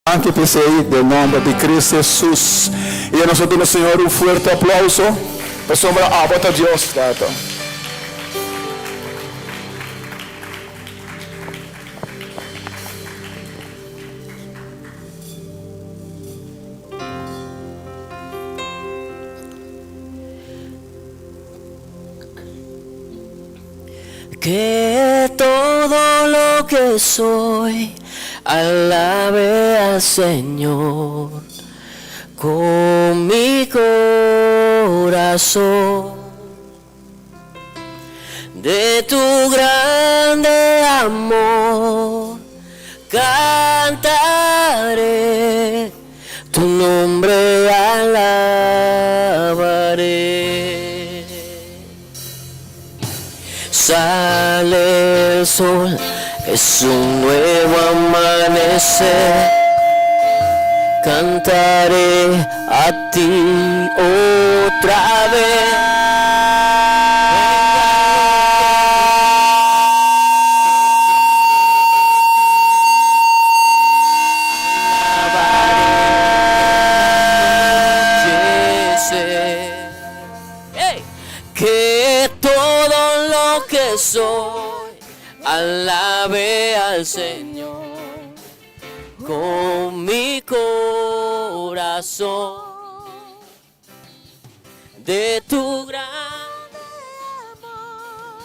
Danki p'esei den nomber di Cristo Jesus. I a nos a duna Señor un fuerte aplauso pasobra abo ta Dios, Tata. Que todo lo que soy alabe al Señor con mi corazón. De tu grande amor cantaré, tu nombre alabaré. Sale el sol, es un nuevo amanecer. Cantaré a ti otra vez. Que todo lo que soy alabe al Señor con mi corazón. De tu grande amor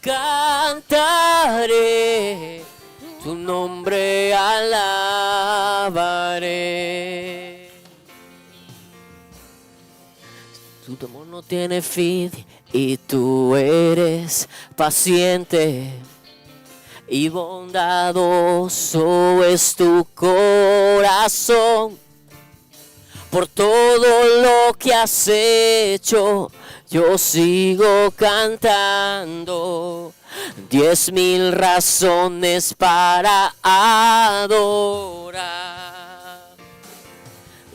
cantaré, tu nombre alabaré. Tu amor no tiene fin y tú eres paciente y bondadoso es tu corazón. Por todo lo que has hecho, yo sigo cantando. 10.000 razones para adorar.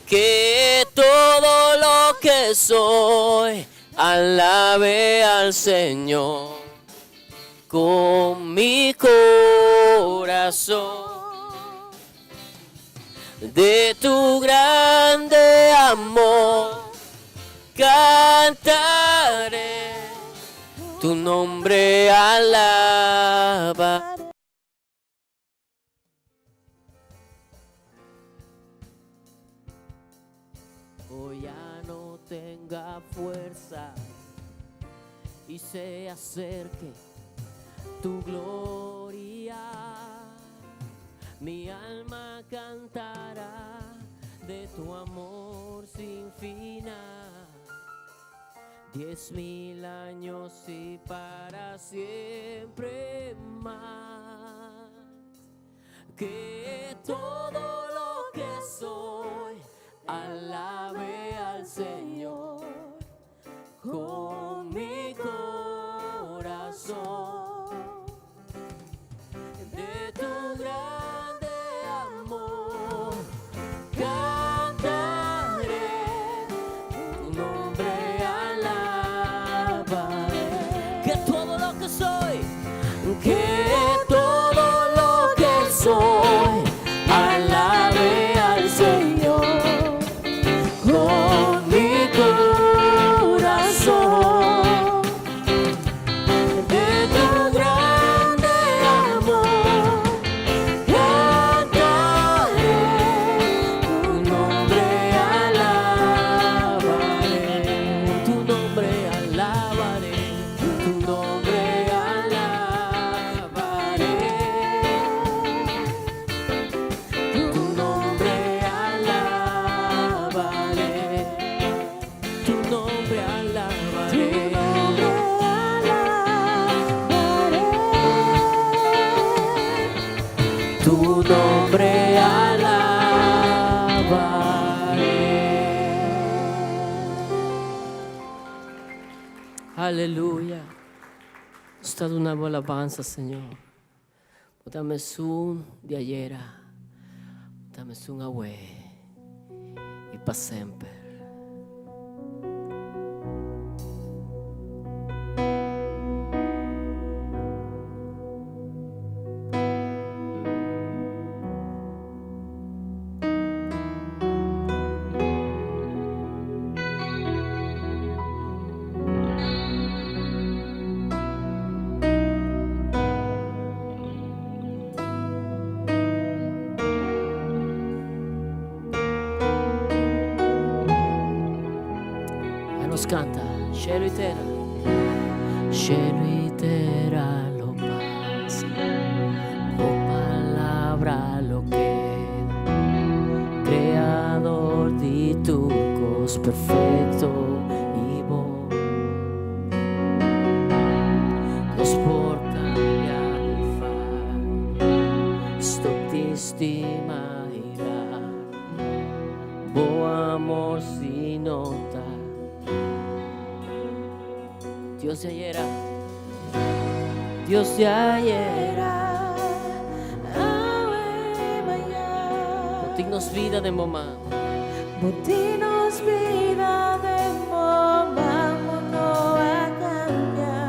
Que todo lo que soy alabe al Señor con mi corazón. De tu grande amor cantaré, tu nombre alabaré. O ya no tenga fuerza y se acerque tu gloria, mi alma cantará de tu amor sin final. 10.000 años y para siempre más. Que todo lo que soy alabe al Señor con mi corazón. De tu grande amor cantaré, tu nombre alabaré. Que todo lo que soy, que todo lo que soy, alabe al Señor con mi corazón. De tu grande amor cantaré, tu nombre alabaré, tu nombre alabaré, tu nombre alabaré, tu nombre alabaré, tu nombre alabaré. Tu nombre alabaré. Aleluya. Nos ta duna bo alabansa, Señor. Bo ta mesun di ayera, bo ta mesun awe i pa semper. kanta, Shelu i tera. Shelu i tera lo pasa, bo palabra lo keda. Kreador di tur kos perfekto i bon. Nos por kambia i faya, stop di stima i rabia. Bo amor si no ta. Dios di ayera, Dios di ayera, awe i mañana. Bo tin nos bida den bo man. Bo tin nos bida den bo man, bo no a cambia.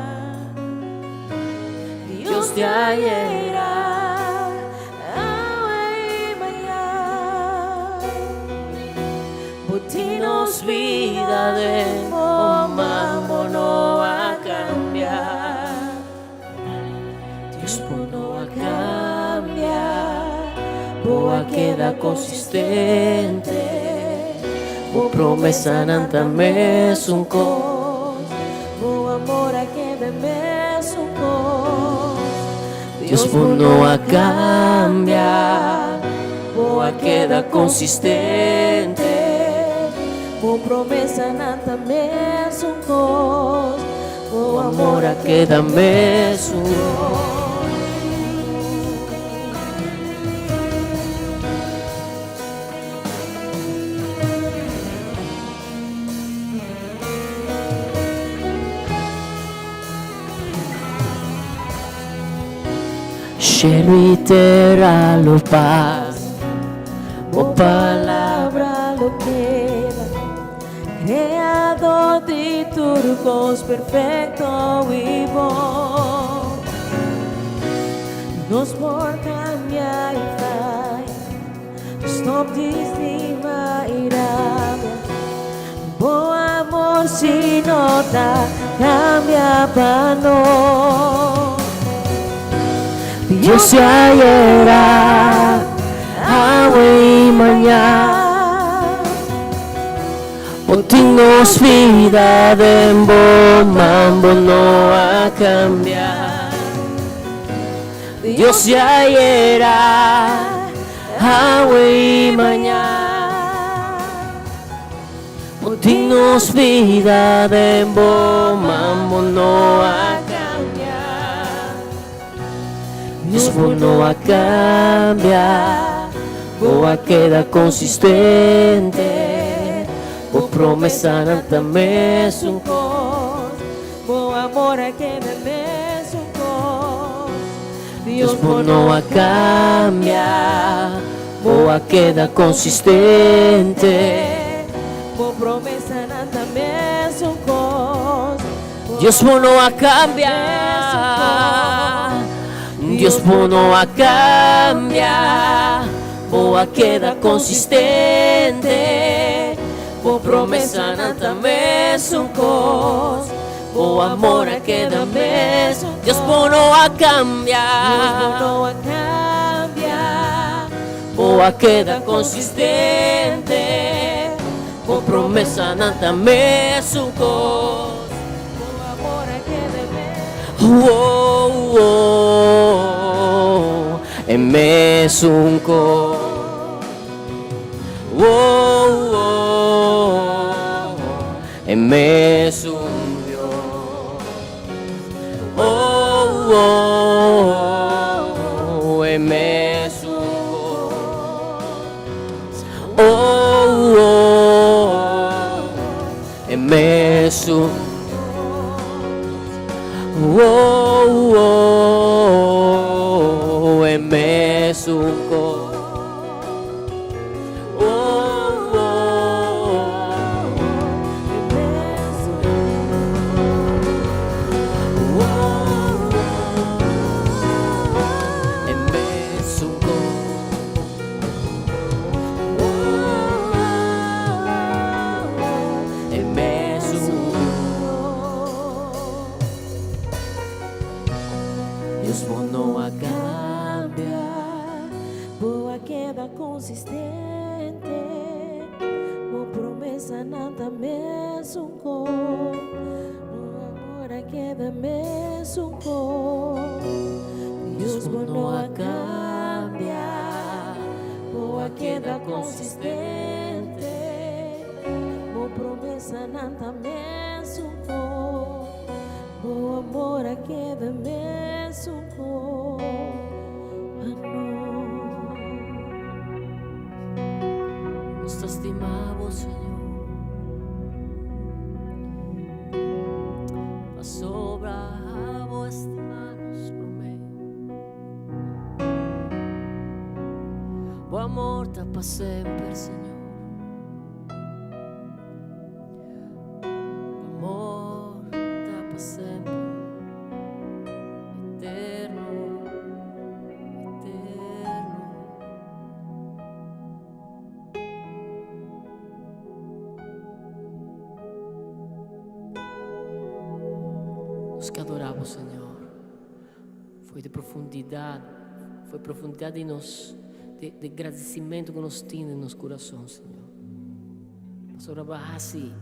Dios di ayera, awe i mañana. Bo tin nos bida den bo man, bo no a cambia. Dios, bo no a cambia, bo a keda consistente. Bo promesanan ta mesun cos. Bo amor a keda mesun cos. Dios, bo no a cambia, bo a keda consistente. Bo promesanan ta mesun cos. Bo Bo amor a keda mesun cos. Shelu i tera lo pasa, bo palabra lo keda. Creador di tur cos perfecto i bon. Nos por cambia i faya, stop di stima i rabia. Bo amor si no ta cambia pa nos. Dios di ayera, awe i mañana. Bo tin nos bida den bo man, bo no a cambia. Dios di ayera, awe i mañana. Bo tin nos bida den bo man, bo no a cambia. Dios, bo no a cambia, bo a keda consistente. Bo promesanan ta mesun cos. Bo amor a keda mesun cos. Dios, bo no a cambia, bo a keda consistente. Bo promesanan ta mesun cos. Dios, bo no a cambia, Dios, bo no a cambia, bo a keda consistente. Bo promesanan ta mesun cos. Bo amor a keda mesun. Dios, bo no a cambia. Dios, bo no a cambia. Bo a keda consistente. Bo promesanan ta mesun cos. Bo amor a keda mesun. Oh, e mesun cos. Oh, e mesun Dios. Oh, e mesun cos. Oh, e mesun. Oh, e mesun cos. Oh, oh, e mesun cos. Oh, e mesun. Dios, bo no a cambia. Bo a keda consistente. Bo promesanan ta mesun. ko. Bo amor a keda mesun ko. Dios, bo no a kambia, bo a keda konsistente. Bo promesanan ta mesun ko. Bo amor a keda mesun ko. Ano. Nos ta stima bo, Señor. Pasobra abo a stima nos promé. Bo amor ta pa semper, Señor. Bo amor ta pa semper. Eterno, eterno. Nos ke adorá bo, Señor. Foi di profundidat, foi profundidat di nos, di, di gradisimentu ku nos tin den nos kurason, Señor. Pasobra bo a hasi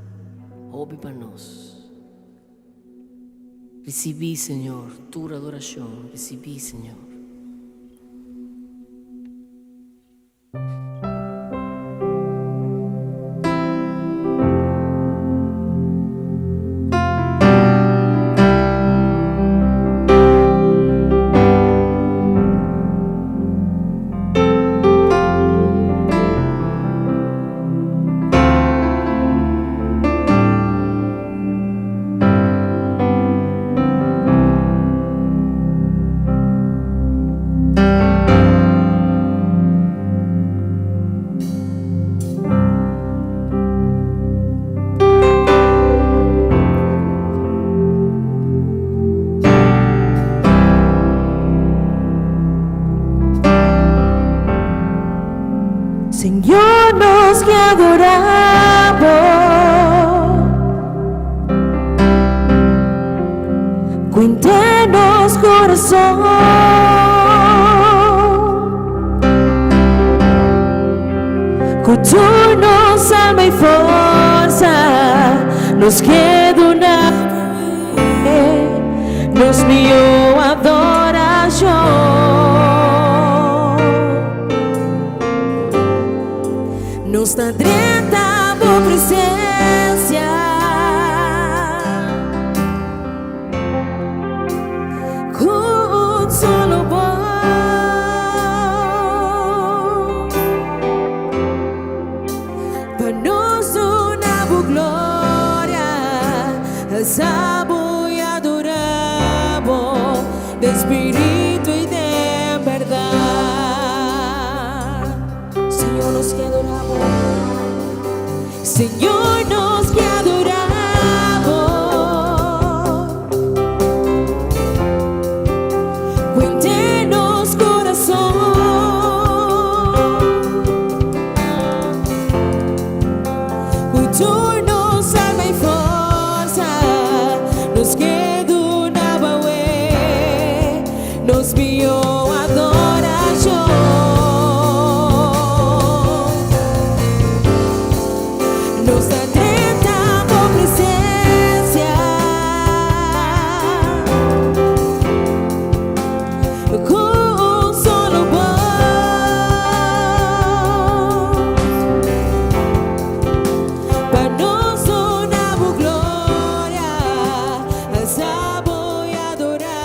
hopi pa nos. Risibí, Señor, tur adorashon. Risibí, Señor. Señor, nos ke adorá bo. Ku henter nos kurason. Ku tur nos alma i forsa, nos ke duna nos mihó adorashon. Nos ta drenta bo presensia. Ku un solo bos. Pa nos duna bo gloria, alsa bo i adorá bo den spiritu i den bèrdat. Señor, nos ke adorá bo. Señor, nos ke adorá bo. Ku henter nos kurason. Ku tur nos alma i forsa, nos ke duna bo nos mihó adorashon. Nos ta drenta bo presensia. Ku un solo bos. Pa nos duna bo gloria, alsa bo i adorá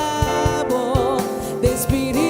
bo den spiritu.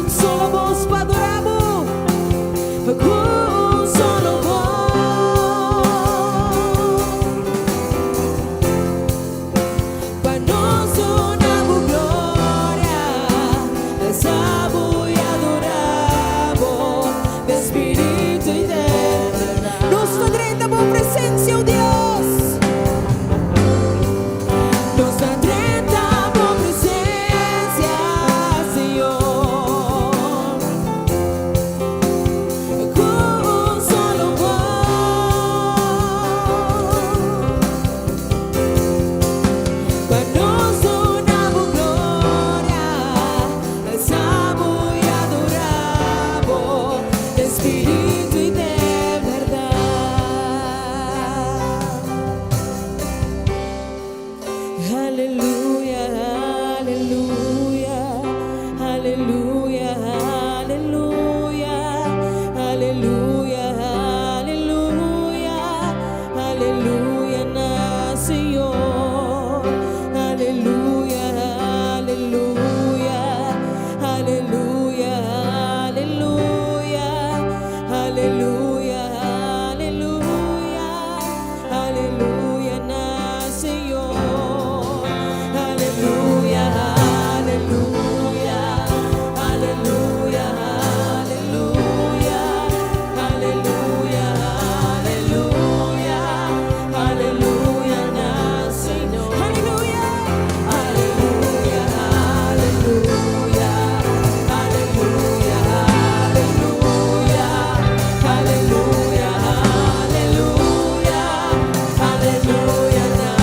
un solo bos pa adorá Bo, ku un solo bos. Pa nos duna Bo gloria, alsa Bo i adorá Bo den spiritu i den bèrdat. Nos ta drenta Bo presensia, o Dios. Nos ta drenta Bo presensia, Señor. Ku un solo bos. Pa nos duna Bo gloria, alsa Bo i adorá Bo den spiritu i den bèrdat. Aleluya, aleluya, aleluya, aleluya, aleluya, aleluya, aleluya na Señor. Aleluya, aleluya, aleluya, aleluya, aleluya, aleluya, aleluya na Señor. Aleluya, aleluya, aleluya, aleluya, aleluya, aleluya, aleluya na Señor. Aleluya, aleluya, aleluya, aleluya, aleluya, aleluya, aleluya, aleluya na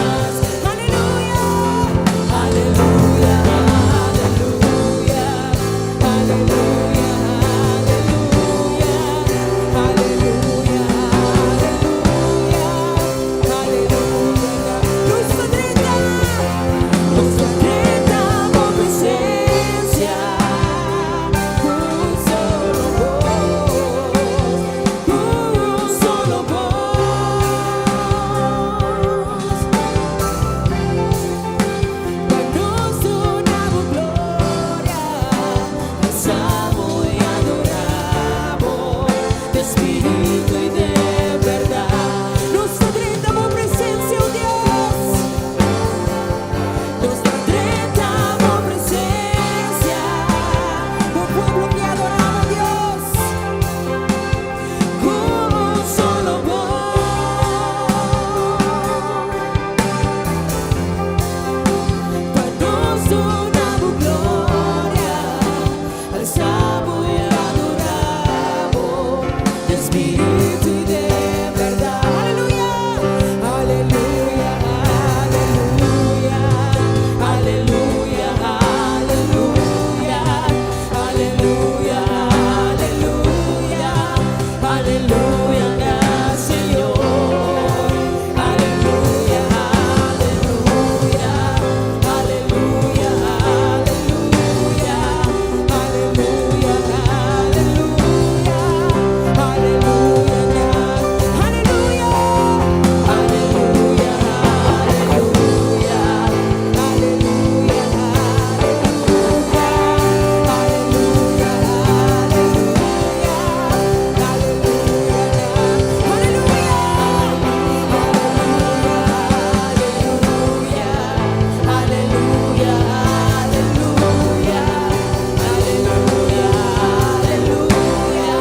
Aleluya, aleluya, aleluya, aleluya, aleluya, aleluya, aleluya. Nos ta drenta, nos ta drenta Bo presensia, ku un solo bos, ku un solo bos. Pa nos duna Bo gloria, alsa Bo i adorá Bo, den spiritu i den bèrdat. Nos ta drenta Bo presensia, oh Dios. Nos ta drenta Bo presensia, bo pueblo ke adorá Dios, ku un solo bos. Pa nos duna Bo gloria, alsa Bo i adorá Bo, den spiritu i den bèrdat. Aleluya, aleluya, aleluya, aleluya, aleluya, aleluya, aleluya, aleluya na Señor. Aleluya, aleluya, aleluya, aleluya, aleluya, aleluya, aleluya, aleluya, aleluya, aleluya, aleluya, aleluya, aleluya, aleluya, aleluya, aleluya, aleluya, aleluya, aleluya,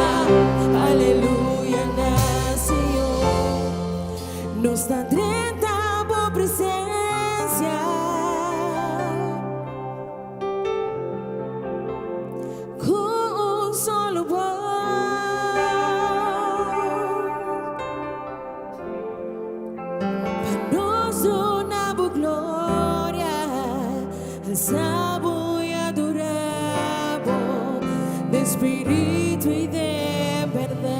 aleluya, na Señor. Nos ta drenta Bo presensia. Ku un solo bos. Pa nos duna Bo gloria, alsa Bo i adorá Bo, den spiritu i den bèrdat.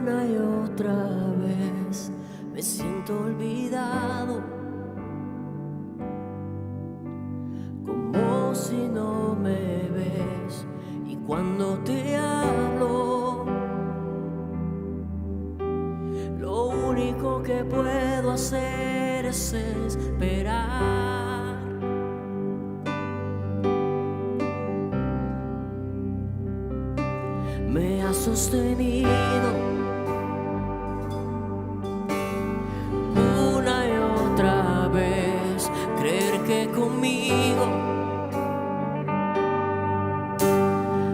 Una y otra vez me siento olvidado, como si no me ves. Y cuando te hablo, lo único que puedo hacer es esperar. Me has sostenido una y otra vez, creer que conmigo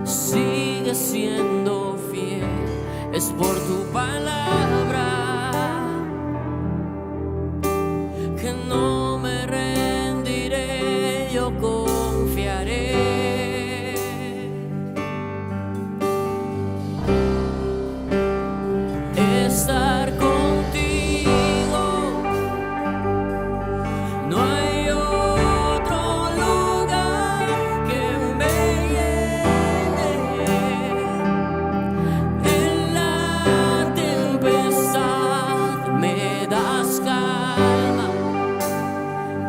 sigues siendo fiel, es por tu palabra que no me rendiré, yo confiaré. Estar contigo, no hay otro lugar que me llene. En la tempestad me das calma,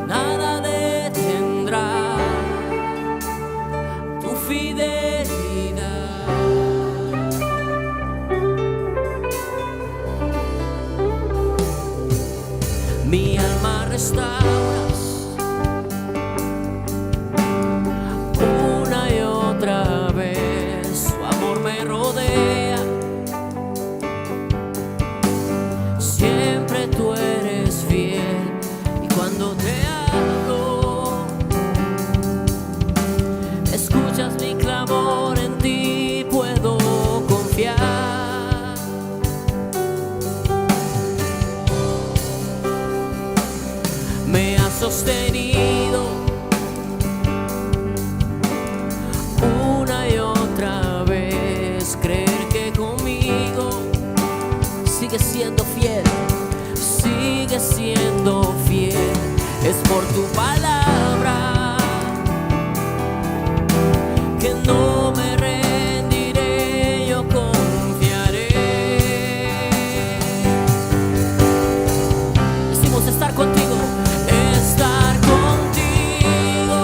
nada detendrá tu fidelidad. Mi alma restauras una y otra vez, su amor me rodea. Siempre tú eres fiel y cuando te hablo, escuchas mi clamor, en ti puedo confiar. Me has sostenido una y otra vez, creer que conmigo sigues siendo fiel, sigues siendo fiel, es por tu palabra que no me rendiré, yo confiaré. Decimos estar contigo, estar contigo.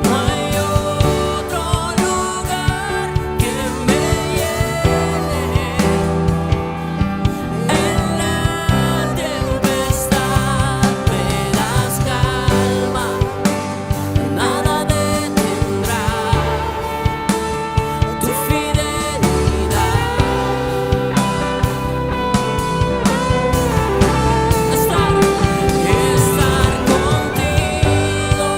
No hay otro lugar que me llene. En la tempestad me das calma, nada detendrá tu fidelidad. Estar, estar contigo.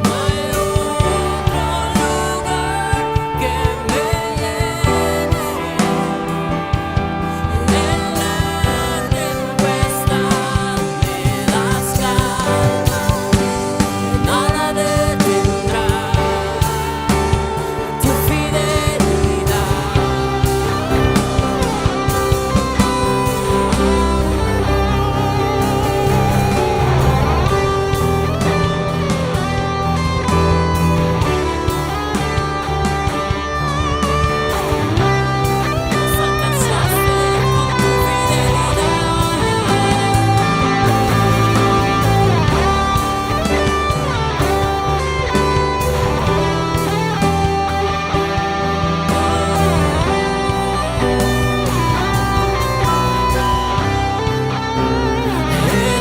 No hay otro lugar que me llene. En la tempestad me das calma, nada detendrá tu fidelidad. Nos alcanzaste con tu fidelidad.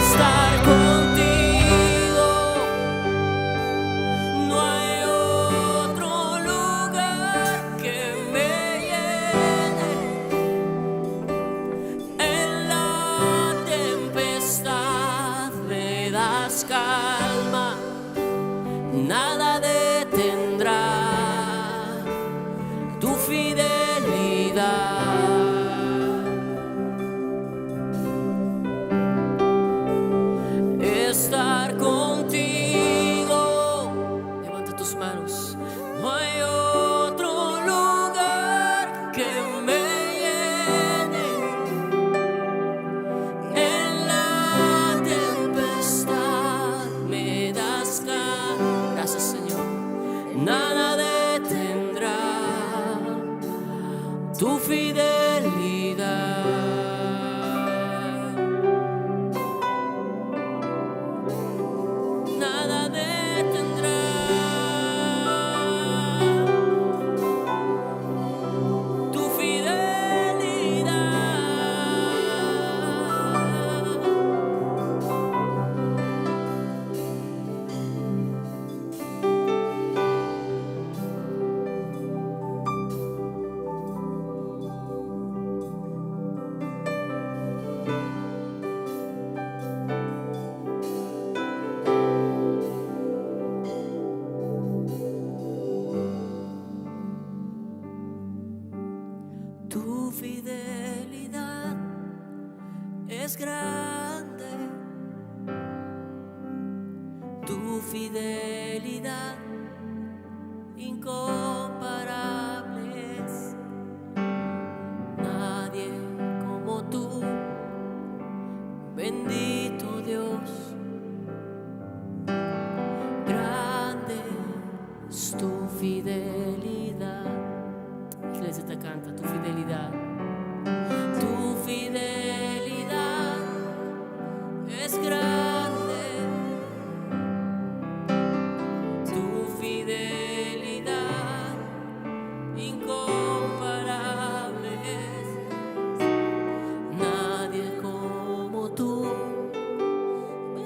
Estar contigo, no hay otro lugar que me llene. En la tempestad me das calma, nada detendrá tu fidelidad. Estar contigo, levanta tus manos, no hay otro lugar que me llene. En la tempestad me das calma, gracias Señor, nada detendrá Tu fidelidad. Nada detendrá tu fidelidad. Tu fidelidad es grande. Tu fidelidad incomparable es. Nadie como tú, bendito Dios. Grande es tu fidelidad. Iglesia te canta tu fidelidad. Tu fidelidad es grande. Tu fidelidad incomparable es. Nadie como tú,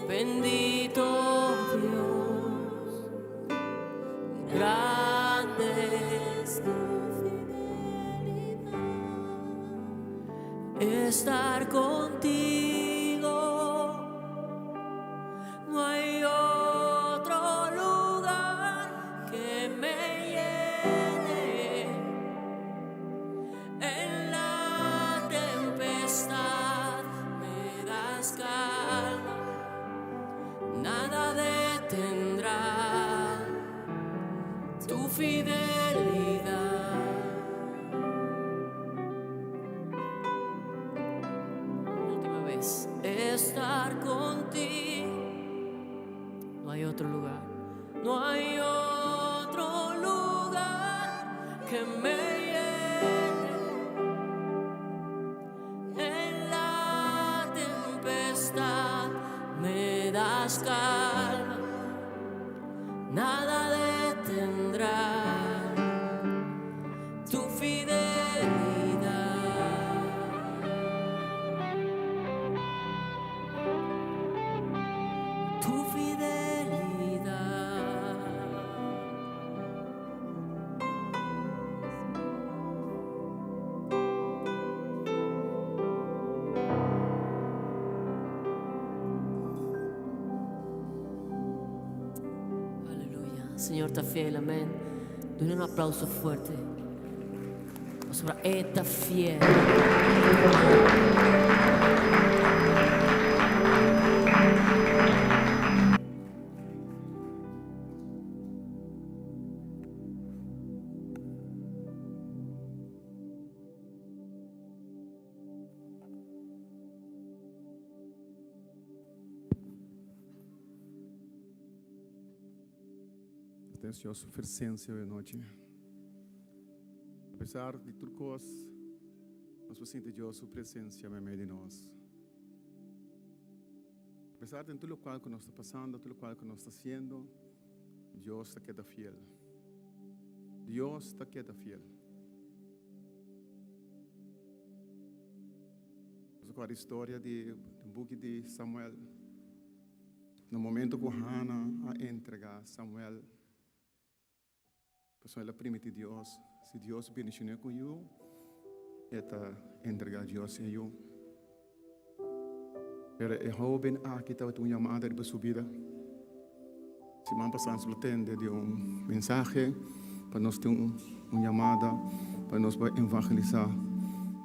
bendito Dios. Grande es tu fidelidad. Estar contigo, no hay otro lugar que me llene. En la tempestad me das calma, nada detendrá tu fidelidad. Última vez, estar contigo. No hay otro lugar, no hay otro lugar que me llene. En la tempestad me das calma, nada detendrá tu fidelidad. Tu fidelidad. Aleluya. Señor ta fiel, amén. Duna un aplauso fuerte. Pasobra E ta fiel. Nos tin Dios su presencia awe nochi. Apesar di tur cos, nos por sinti Dios su presencia meimei di nos. Apesar di tur locual cu nos ta pasando, tur locual cu nos ta haciendo, Dios ta keda fiel. Dios ta keda fiel. Nos a corda historia di buki di Samuel. Na momento ku Hana a entrega Samuel, pasobra el a primiti Dios, si Dios bendicione ku yu, e ta entrega Dios e yu. Pero e hoben aki tabata un yamada riba su bida. Siman pasá nos lo tende di un mensahe pa nos tin un yamada pa nos bai evangelisá,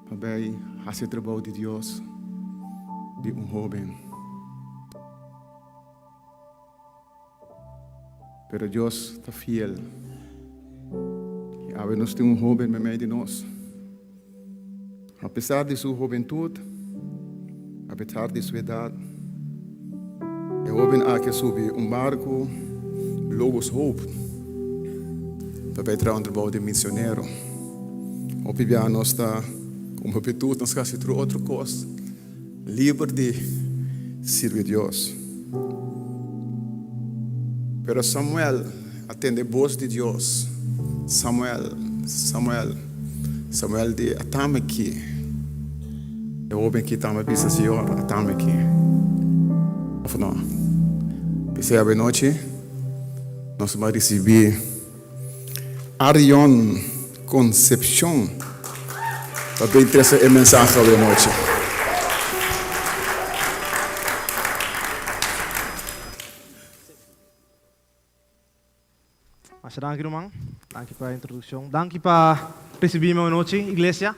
pa bai hasi e trabou di Dios di un hóben. Pero Dios ta fiel. I awe nos tin un hóben meimei di nos. Apesar di su hobentut, apesar di su edat, e hoben aki a subi un barku Logos Hope pa bai traha un trabou di misionero. Hopi bia nos ta como hubentud nos hasi tur otro cos liber di sirbi Dios. Pero Samuel a tende bos di Dios, Samuel, Samuel. Samuel di, Atami aki. E hoben aki tambe a bisa, Señor, atami aki. Of no? P'esei abenochi nos a ricibi Arion Concepcion ta bin trese e mensahe awe nochi. Masha danki ruman, danki pa e introduccion. Danki pa ricibi mi awe nochi, iglesia.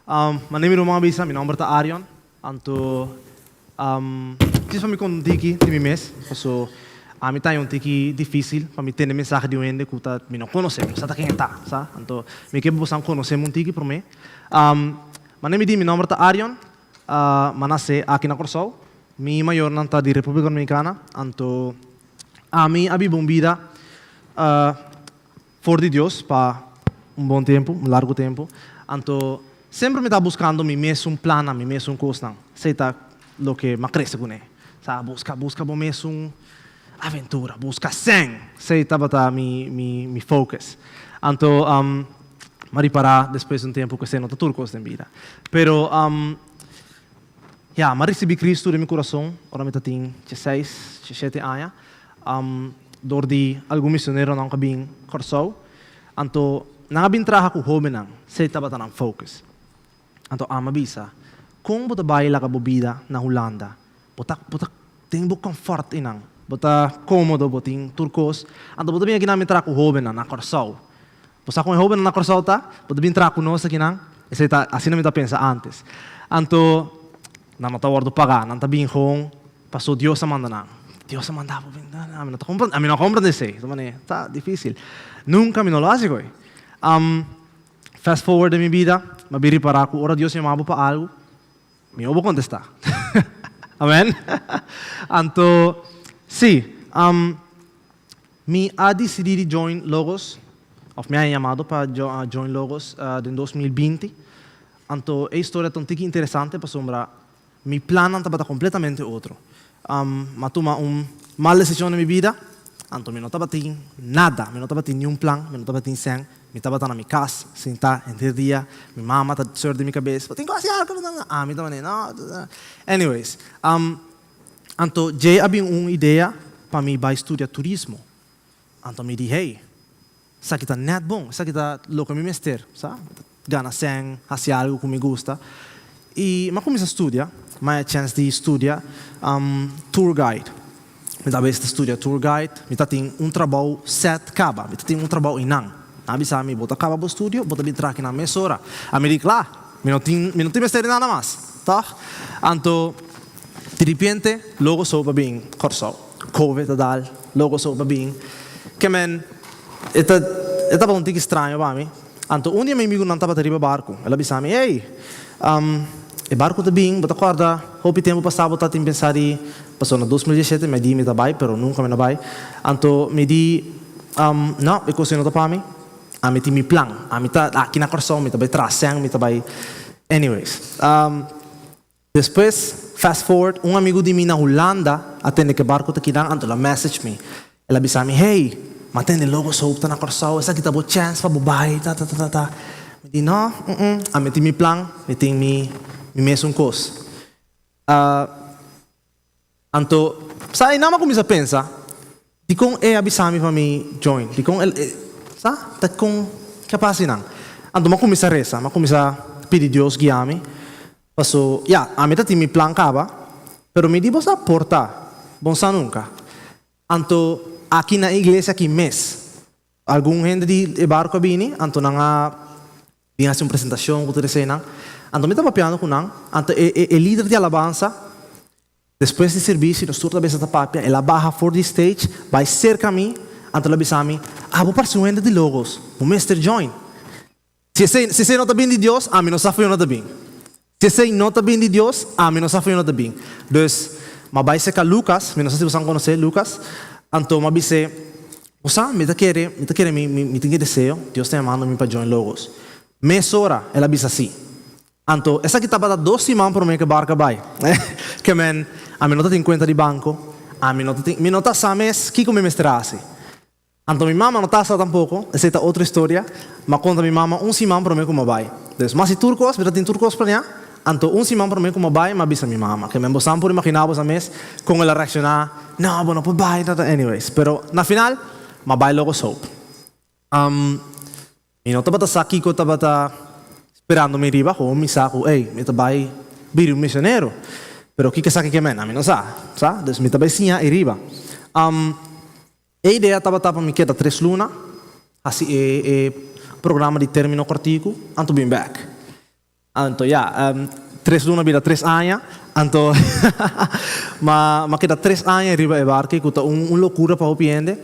Mane mi ruman a bisa, mi nomber ta Arion. Anto, djis pa mi konta un tiki di mi mes, paso ami ta un tiki difísil pa mi tende mensahe di un hende ku ta mi no konosé, mi no sa ta ken e ta, sa. Anto, mi ke pa bosan konosé mi un tiki promé. Manera mi di, mi nòmber ta Arion, mi a nasé aki na Kòrsou. Mi mayornan ta di Repúblika Dominikana, anto ami a biba un bida For di Dios pa un bon tempu, un largu tempu. Anto, semper mi ta buskando mi mesun plannan, mi mesun kosnan. Esei ta loke m'a krese kuné. Sa, buska, buska bo mesun aventura, buska sèn. Esei tabata mi, mi, mi focus. Anto, m'a ripará despues di un tempu ku esei no ta tur kos den bida. Pero, ya, m'a risibí Cristo den mi kurason ora mi ta tin dieseis, diesshete aña. Dor di algun misioneronan ku a bin Kòrsou. Anto nan a bin traha ku hóbennan, esei tabata nan focus. Anto ami a bisa, Kon bo ta bai laga bo bida na Hulanda? Bo ta bo ta den bo kòmfòrt einan, bo ta kómodo, bo tin tur kos. Anto bo ta bin akinan bin traha ku hóbennan na Kòrsou. Bo sa kon e hóbennan na Kòrsou ta? Bo ta bin traha ku nos akinan? Esei ta asina mi ta pensa ántes. Anto nan no ta wòrdu pagá, nan ta bin gewoon Paso Dios a manda nan. Dios a manda bo bin. Ami no ta comprende, ami no a comprende esei. Ta manera, ta dificil. Nunca mi no lo haci koe. Fast forward den mi bida, mi a bin ripara cu ora Dios yama bo pa algo, mi no bo contesta. Amen. Anto, si, mi a dicidi di join Logos, of mi a yamado pa join Logos den 2020. Anto, e historia ta un tiki interesante pasobra Mi plannan tabata completamente otro. M'a tuma un mal decision den mi bida, anto mi no tabatin nada, mi no tabatin niun plan, mi no tabatin sèn, mi tabata na mi cas sintá henter dia, mi mama ta seur den mi cabes, bo tin cu haci algo, ami ta manera no, anyways, anto djey a bin un idea pa mi bay studia turismo, anto mi di hey, esaki ta net bon, esaki ta loke mi mester, sa. Gana sèn, hasi algu ku mi gusta. I mi a kuminsá studia, mi a chèns di studia tour guide. Mi ta bes ta studia tour guide, mi ta tin un trabou sèt kaba, mi ta tin un trabou einan. Nan a bisa mi, bo ta kaba bo studio, bo ta bin traha kinan mesora. Ami di, kla, mi no tin, mi no tin mester di nada mas, tòg? Anto, diripiente, logo so pa bin Kòrsou. Covid a dal, logo so pa bin. Ke men, e ta, e tabata un tiki straño pa mi. Anto un di e mi amigunan tabata riba barku. El a bisa mi, Ey, e barku ta bin, bo ta kòrda hopi tempu pasá bo tatin pensá di, pasobra na 2017 mi a di mi ta bai, pero nunka mi no bai. Anto mi di, No, e kos ei no ta pa mi. Ami tin mi plan. Ami ta aki na Kòrsou, mi ta bai traha sèn, mi ta bai. Anyways, Despues, fast forward, un amigu di mi na Hulanda a tende ke barku ta kinan, anto el a message mi. El a bisa mi, Hey, m'a tende Logos Hope ta na Kòrsou, esaki ta bo chèns pa bo bai, ta ta ta ta ta. Mi di, No, mm-mm, ami tin mi plan, mi tin mi mi mesun kos. Anto, sa einan m'a kuminsá pensa, dikon e a bisa mi pa mi join? Dikon el, sa, ta kon ke a pasa einan? Anto m'a kuminsá resa, m'a kuminsá pidi Dios guia mi. Paso, ya, ami ta tin mi plan kaba, pero mi di bo sa por ta, bon sa nunka. Anto, aki na e iglesia aki mes, algun hende di e barku a bini, anto nan a bin hasi un presentashon ku tur eseinan. Anto mi ta papiando ku nan, anto e e lider di alabansa, Despues di sirbishi nos tur ta bisa ta papia, el a baha for di stage bai serka mi, anto el a bisa mi, Abo parse un hende di Logos, bo mester join. Si esei si esei no ta bin di Dios, ami no sa fu yo no ta bin. Si esei no ta bin di Dios, ami no sa fu yo no ta bin. Dus, m'a bai serka Lucas, mi no sa si boso a konosé Lucas, anto m'a bis'é, Bo sa, mi ta kere, mi ta kere mi mi tin e deseo, Dios ta yamando mi pa join Logos. Mesora el a bisa sí. Anto, esaki tabata dos siman promé ku e barku a bai. Ke men, ami no ta tin kuenta di banko, ami no ta tin, mi no ta sa mes kiko mi mester hasi. Anto mi mama no ta sa tampoko, esei ta otro historia, m'a konta mi mama un siman promé ku m'a bai. Dus, m'a hasi tur kos, mi ta tin tur kos planeá, anto un siman promé ku m'a bai, m'a bisa mi mama. Ke men bosan por imaginá bosan mes kon el a reakshoná, No, bo no por bai, ta ta, anyways. Pero na final, m'a bai Logos Hope. Mi no tabata sa kiko tabata sperando mi riba, gewoon mi sa ku, ey, mi ta bai bira un misionero. Pero kiko esaki ke men? Ami no sa, sa? Dus mi ta bai siña ei riba. E idea tabata pa mi keda tres luna, hasi e e programa di término kòrtiku, anto bin bèk. Anto ya, tres luna bira tres aña, anto ma ma keda tres aña riba e barki ku ta un un lokura pa hopi hende.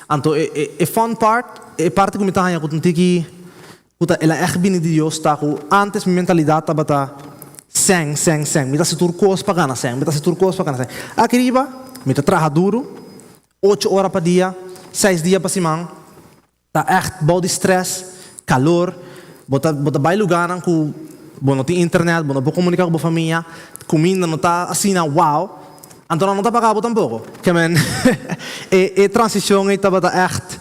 Anto e e e fun part, e parti ku mi ta haña ku ta un tiki ku ta el a ègt bini di Dios ta ku ántes mi mentalidat tabata sèn, sèn, sèn. Mi ta hasi tur kos pa gana sèn, mi ta hasi tur kos pa gana sèn. Aki riba mi ta traha duru, ocho ora pa dia, seis dia pa siman. Ta ègt bou di strès, kalor, bo ta bo ta bai lugánan ku bo no tin internet, bo no por komuniká ku bo famia, kuminda no ta asina wow, anto nan no ta paga bo tampoko. Ke men e e transishon ei tabata ègt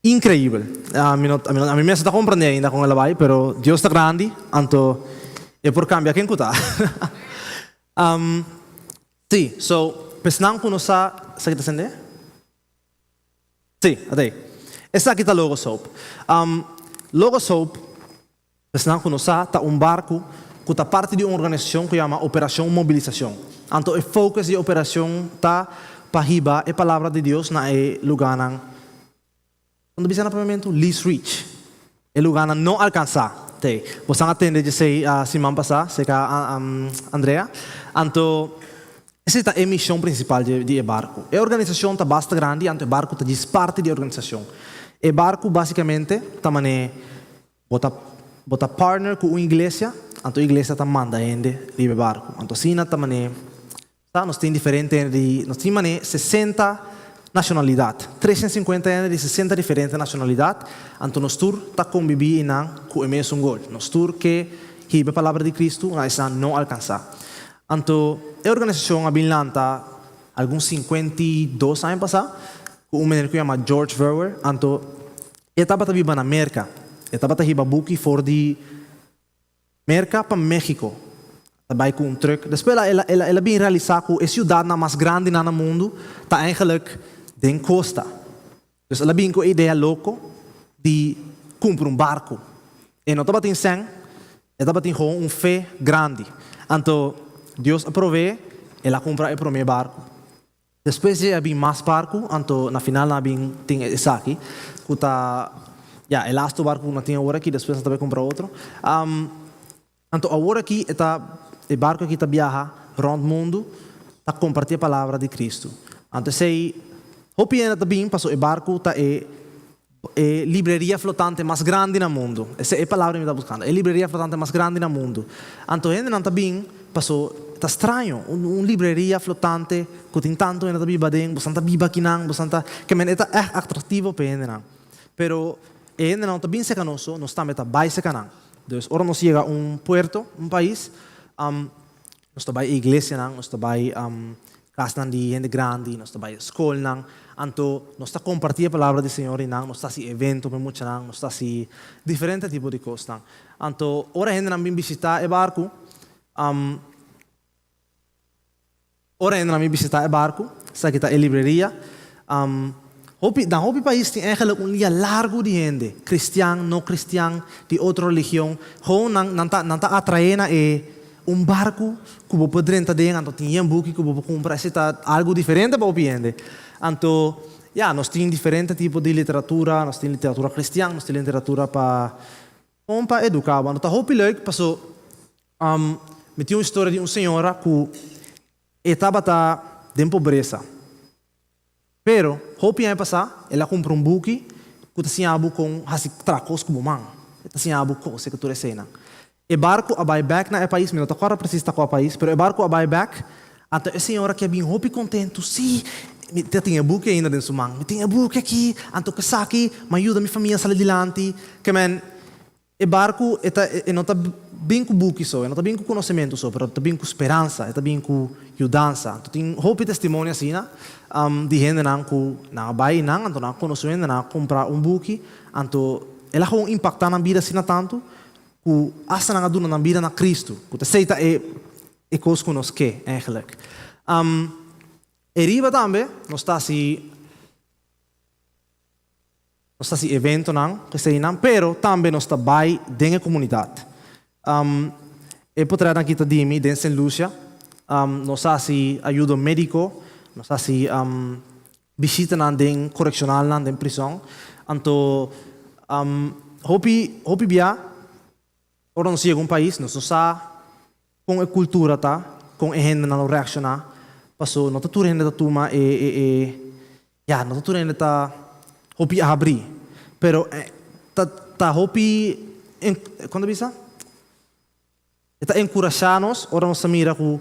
inkreibel. Mi no mi no ami mes no ta komprendé ainda kon el a bai, pero Dios ta grandi, anto e por kambia ken ku ta. Sí, so, pa esnan ku no sa, esaki ta sendé? Sí, atei. Esaki ta Logos Hope. Logos Hope, esnan ku no sa, ta un barku ku ta parti di un organisashon ku yama Operashon Mobilisashon. Anto e focus di e operashon ta pa hiba e palabra di Dios na e lugánan, kon ta bisa na papiamentu? Least reach. E lugánan no alkansá. Tei. Bosan a tende djesei siman pasá serka Andrea. Anto, esei ta e mishon prinsipal di e barku. E organisashon ta basta grandi, anto e barku ta djis parti di e organisashon. E barku básikamente ta manera bo ta bo ta partner ku un iglesia, anto e iglesia ta manda hende riba e barku. Anto asina ta manera Sa, nos tin diferente hende di, nos tin manera 60 nashonalidat, 350 hende di 60 diferente nashonalidat, anto nos tur ta kombibí einan ku e mesun gol. Nos tur ke hiba e palabra di Kristu na esnan no alkansá. Anto e organisashon a bin lanta algun 52 aña pasá ku un meneer ku yama George Verwer, anto e tabata biba na Merka, e tabata hiba buki for di Merka pa México ta bai ku un trùk. Despues el a el a bin realisá ku e siudatnan mas grandinan na mundu ta eigenlik den kosta. Dus el a bin ku e idea loko di kumpra un barku. E no tabatin sèn, e tabatin gewoon un fe grandi. Anto Dios a proveé, el a kumpra e promé barku. Despues dje a bin mas barku, anto na final nan a bin tin esaki, ku ta, ya, e lastu barku ku nan tin awor aki, despues nan ta bai kumpra otro. Anto awor aki e ta, e barku aki ta biaha rònt mundu ta kompartí e palabra di Kristu. Anto esei hopi hende ta bin pasobra e barku ta e e libreria flotante mas grandi na mundu. Esei e palabra mi ta buskando, e libreria flotante mas grandi na mundu. Anto hendenan ta bin paso ta straño, un libreria flotante ku tin tantu hende ta biba aden, bosan ta biba akinan, bosan ta, ke men e ta ègt atraktivo pa e hendenan. Pero e hendenan no ta bin serka nos so, nos tambe ta bai serka nan. Dus ora nos yega un puerto, un pais, Nos ta bai e iglesianan, nos ta bai kasnan di hende grandi, nos ta bai skolnan. Anto nos ta kompartí e palabra di Señor i nan, nos ta hasi evento pa e muchanan, nos ta hasi diferente tipo di kosnan. Anto ora hendenan bin bishitá e barku, ora hendenan bin bishitá e barku, esaki ta e libreria, Hopi, na hopi pais tin eigenlijk un lia largu di hende, kristian, no kristian, di otro religion, gewoon nan, nan ta, nan ta atraé na e un barku ku bo por drenta den, anto tin yen buki ku bo por kumpra, esei ta algu diferente pa hopi hende. Anto, ya, nos tin diferente tipo di literatura, nos tin literatura kristian, nos tin literatura pa, gewoon pa eduká bo. Anto ta hopi leuk paso, mi tin un historia di un señora ku e tabata den pobresa. Pero, hopi aña pasá, el a kumpra un buki ku ta siña bo kon hasi traha kos ku bo man. E ta siña bo kose ku tur eseinan. E barku a bai bèk na e pais, mi no ta kòrda presis ta kua pais, pero e barku a bai bèk, anto e señora ke a bin hopi kontentu, Sí, mi ta tin e buki ainda den su man. Mi tin e buki aki, anto ku esaki mi a yuda mi famia sali dilanti. Ke men. E barku e ta e no ta bin ku buki so, e no ta bin ku konosementu so, pero e ta bin ku speransa, e ta bin ku yudansa. Anto tin hopi testimonio asina di hendenan ku nan a bai einan, anto nan a konosé un hende, nan a kumpra un buki, anto el a gewoon impaktá nan bida asina tantu ku asta nan a duna nan bida na Kristu, ku ta esei ta e e kos ku nos ke eigenlijk. E riba tambe nos ta hasi. Nos ta hasi eventonan ku eseinan, pero tambe nos ta bai den e komunidat. E potretnan aki ta di mi den Sint Lucia. Nos a hasi ayudo médiko, nos a hasi bishitanan den korekshonalnan, den prison. Anto hopi hopi bia ora nos yega un pais nos no sa kon e kultura ta, kon e hendenan lo reakshoná, paso no ta tur hende ta tuma e e e Ya, no ta tur hende ta hopi abri, pero ta ta hopi kon ta bisa? E ta enkurashá nos ora nos ta mira ku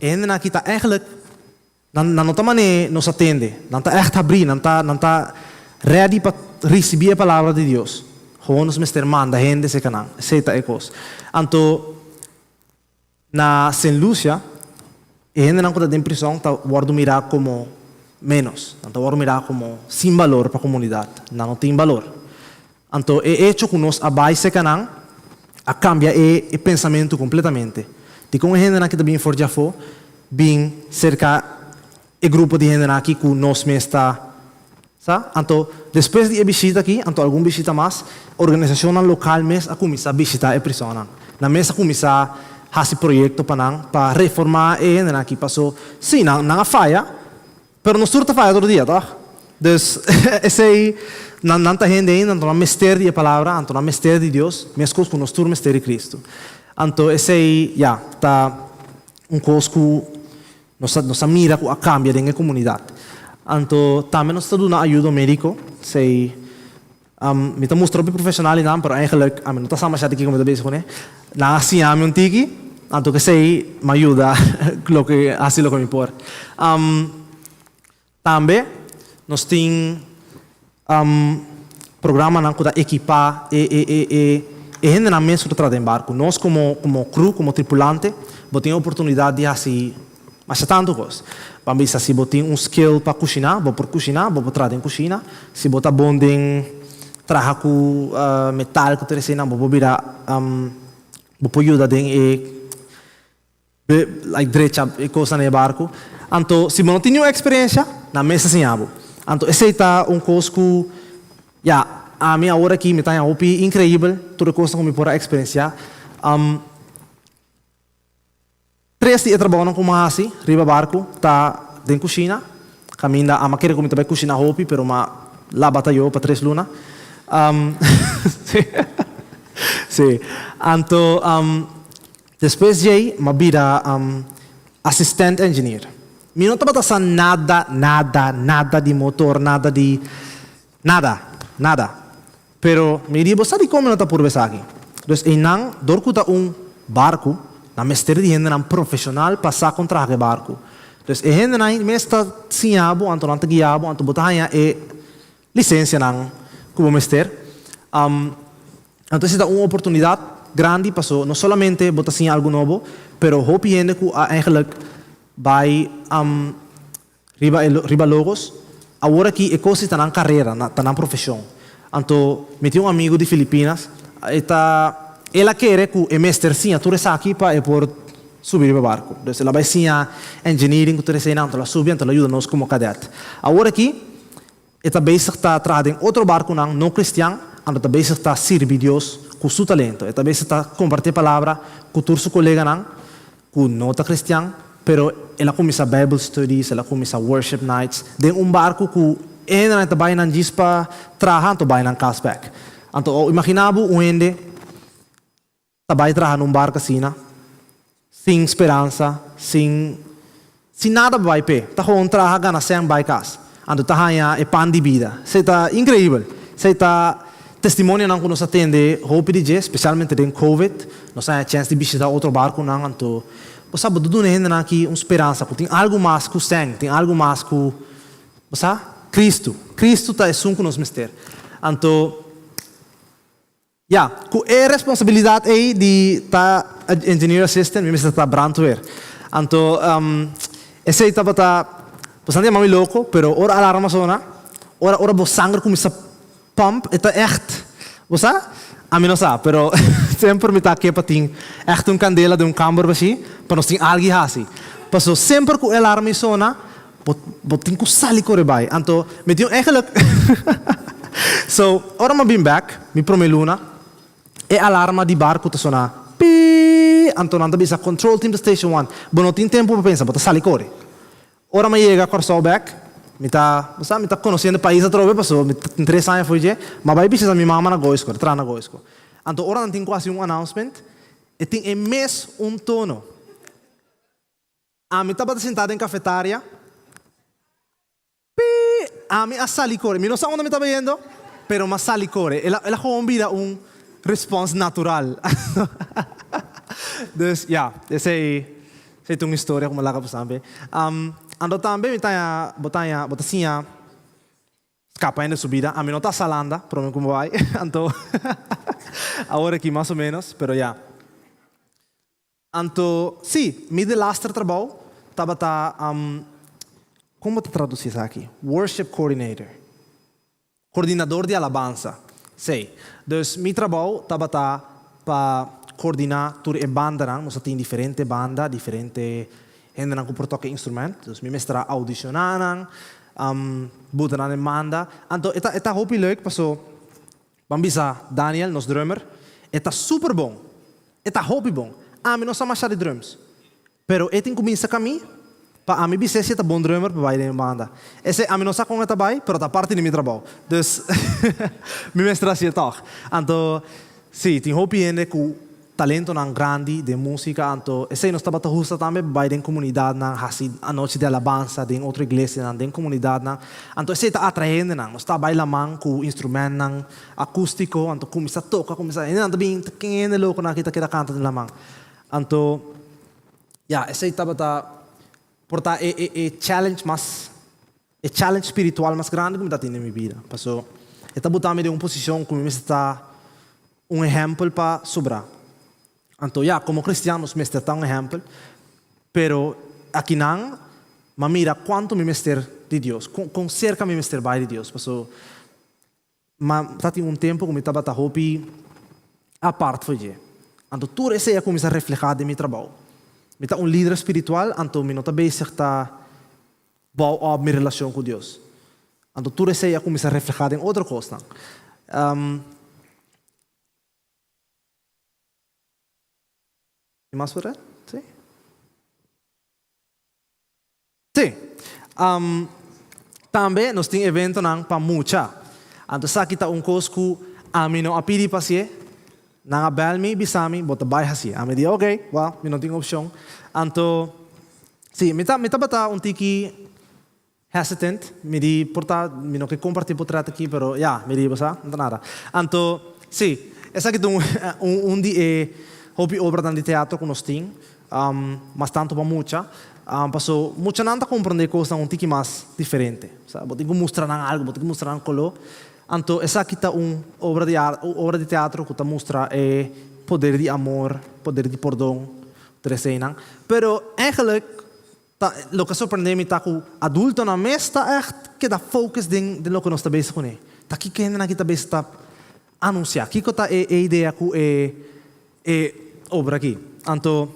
e hendenan aki ta ègelijk nan nan no ta manera nos a tende, nan ta ègt habrí, nan ta nan ta rèdi pa risibí e palabra di Dios. Gewoon nos mester manda hende serka nan, esei ta e kos. Anto Na Sint Lucia, e hendenan ku ta den prison ta wòrdu mirá komo ménos, nan ta wòrdu mirá komo sin balor pa komunidat, nan no tin balor. Anto e echo ku nos a bai serka nan a kambia e e pensamentu kompletamente. Dikon e hendenan ki ta bin for djafó bin serka e grupo di hendenan aki ku nos mes ta sa? Anto despues di e bishita aki, anto algun bishita mas, organisashonnan lokal mes a kuminsá bishitá e prisonnan. Nan mes a kuminsá hasi proyekto pa nan pa reformá e hendenan aki. Paso, sí, nan nan a faya, pero nos tur ta faya tur dia, tòg? Dus, esei, nan nan ta hende ainda, anto nan mester di e Palabra, anto nan mester di Dios, meskos ku nos tur mester di Kristu. Anto esei, ya, ta un kos ku Nos a nos a mira ku a kambia den e komunidat. Anto tambe nos ta duna ayudo médiko. Esei mi ta mustra hopi profeshonal di nan, pero eigenlik ami no ta sa masha di kiko mi ta bezig kuné. Nan a siña mi un tiki, anto k'esei mi a yuda loke hasi loke mi por. Tambe nos tin programanan ku ta ekipá e e e e e hendenan mes ku ta traha den barku. Nos komo komo crew, komo tripulante, bo tin e oportunidat di hasi masha tantu kos. Ban bisa si bo tin un skill pa kushiná, bo por kushiná, bo por traha den kushina. Si bo ta bon den traha ku metal ku tur eseinan, bo por bira bo por yuda den e Be like drecha e kosnan den e barku. Anto si bo no tin niun eksperensha, nan mes ta siña bo. Anto esei ta un kos ku, ya, ami awor aki mi ta haña hopi inkreibel tur e kosnan ku mi por a eksperensiá. Tres di e trabounan ku mi a hasi riba barku ta den kushina, kaminda ami a kere ku mi ta bai kushina hopi pero mi a laba tayo pa tres luna. Sí, sí. Anto. Despues djei m'a bira assistent engineer. Mi no tabata sa nada, nada, nada di motor, nada di nada, nada. Pero mi di, bo sa dikon mi no ta purba esaki? Dus einan, dor ku ta un barku, nan mester di hendenan profeshonal pa sa kon traha ku e barku. Dus e hendenan mes ta siña bo, anto nan ta guia bo, anto bo ta haña e lisensianan ku bo mester. Anto esei ta un oportunidat grandi paso no solamente bo ta siña algu nobo, pero hopi hende ku a eigenlijk bai riba e riba Logos, awor aki e kos ta nan karera, ta nan profeshon. Anto mi tin un amigu di Filipinas, e ta el a kere ku e mester siña tur esaki pa e por subi riba barku. Dus el a bai siña engineering ku tur eseinan, anto el a subi anto el a yuda nos komo kadet. Awor aki E ta bezig ta traha den otro barkunan no kristian, anto ta bezig ta sirbi Dios ku su talento. E ta bezig ta kompartí e palabra ku tur su koleganan ku no ta kristian, pero el a kuminsá Bijbel studies, el a kuminsá worship nights den un barku ku e hendenan ta bai nan djis pa traha anto bai nan kas bèk. Anto imaginá bo un hende ta bai traha na un barco asina, sin speransa, sin sin nada pa bai p'e. Ta gewoon traha, gana sèn, bai kas. Anto ta haña e pan di bida. Esei ta increibel. Esei ta testimonionan ku nos a tende hopi di dje, spesialmente den Covid. Nos a haña chèns di bishitá otro barkunan, anto bo sa, bo ta duna e hendenan aki un speransa ku tin algu mas ku sèn, tin algu mas ku, bo sa, Cristo. Cristo ta esun ku nos mester. Anto. Ya, ku e responsabilidat ei di ta engineer assistant mi mester ta brandweer. Anto esei tabata, bo sa yama mi loko, pero ora alarma sona, ora ora bo sanger kuminsá pump, e ta ègt, bo sa? Ami no sa, pero semper mi ta ke pa tin ègt un kandela den un kamber bashí pa nos tin algu hasi. Paso semper ku e alarma ei sona, Bo bo tin ku sali kore bai. Anto mi tin un eigenlijk So, ora mi a bin bek, mi prome luna, e alarma di barku ta sona piiii, anto nan ta bisa control team to station one. Bo no tin tempu pa pensa, bo ta sali kore. Ora mi a yega Kòrsou bek, mi ta, bo sa, mi ta konosiendo e pais atrobe pasobra mi tin tres aña fo'i dje, mi a bai bishita mi mama na Goisco, ta traha na Goisco. Anto ora nan tin ku hasi un announcement, e tin e mes un tono. Ami tabata sintá den kafetaria. Pii! Ami a sali kore. Mi no sa unda mi taba yendo, pero mi a sali kore. El a, el a gewoon bira un respons natural. Dus, ya, esei, esei ta un historia ku mi a laga pasá be. Anto tambe mi ta haña, bo ta haña, bo ta siña skapa hende su bida. Ami no ta salanda prome ku mi bai, anto awor aki mas o ménos, pero ya. Anto, sí, mi delaster trabou tabata, kon bo ta tradusí esaki? Worship coordinator, kordinador di alabansa. Sí. Dus mi trabou tabata pa kordiná tur e bandanan. Nos a tin diferente banda, diferente hendenan ku por toka e instrument. Dus mi mester a audishoná nan, buta nan den banda. Anto e ta e ta hopi leuk paso Ban bisa Daniel, nos drummer, e ta super bon. E ta hopi bon. Ami no sa masha di drums. Pero e tin cuminsa cami pa ami bis'é si e ta bon drummer pa bay den e banda. Esei ami no sa con e ta bay, pero ta parti di mi trabou. Dus mi mester hacié tog. Anto, si, tin hopi hende cu talentonan grandi den musica, anto esei nos tabata husta tambe pa bai den comunidadnan, haci anochi di alabansa den otro iglesianan, den comunidadnan, anto esei ta atrae hendenan, nos ta bai laman cu instrumentnan acustico, anto cuminsa toca, cuminsa, hendenan ta bin, ta ken hende loconan aki ta keda canta den laman, anto ya esei tabata por ta e e e challenge mas E challenge spiritual mas grandi ku mi ta tin den mi bida, paso e ta buta mi den un posishon ku mi mester ta un ehèmpel pa sobrá. Anto ya, komo kristian nos mester ta un ehèmpel, pero akinan mi a mira kuantu mi mester di Dios, kon serka mi mester bai di Dios, paso Ma ta tin un tempu ku mi tabata hopi apart for dje. Anto tur esei a kuminsá reflehá den mi trabou. Mi ta un lider spiritual, anto mi no ta bezig ta bou òp mi relashon ku Dios. Anto tur esei a kuminsá reflehá den otro kosnan. Tin mas por ret? Sí. Sí. Tambe nos tin eventonan pa mucha. Anto esaki ta un kos ku ami no a pidi pa hasié. Nan a bèl mi bisa mi, bo ta bai hasié. Ami di, oke, wèl, mi no tin opshon. Anto, sí, mi ta mi tabata un tiki hesitant. Mi di, por ta mi no ke kompartí potrèt aki, pero ya, mi di, bo sa, no ta nada. Anto, sí, esaki ta un un di e hopi obranan di teatro ku nos tin. Mas tantu pa mucha, paso muchanan ta komprondé kosnan un tiki mas diferente. Sa, bo tin ku mustra nan algu, bo tin ku mustra nan koló. Anto esaki ta un obra di arte, un obra di teatro ku ta mustra e poder di amor, poder di pordon, tur eseinan. Pero eigenlijk ta loke a sorprendé mi ta ku adultonan mes ta ègt keda focus den den loke nos ta bezig kuné. Ta kiko hendenan aki ta bezig ta anunsiá? Kiko ta e idea ku e E obra aki. Anto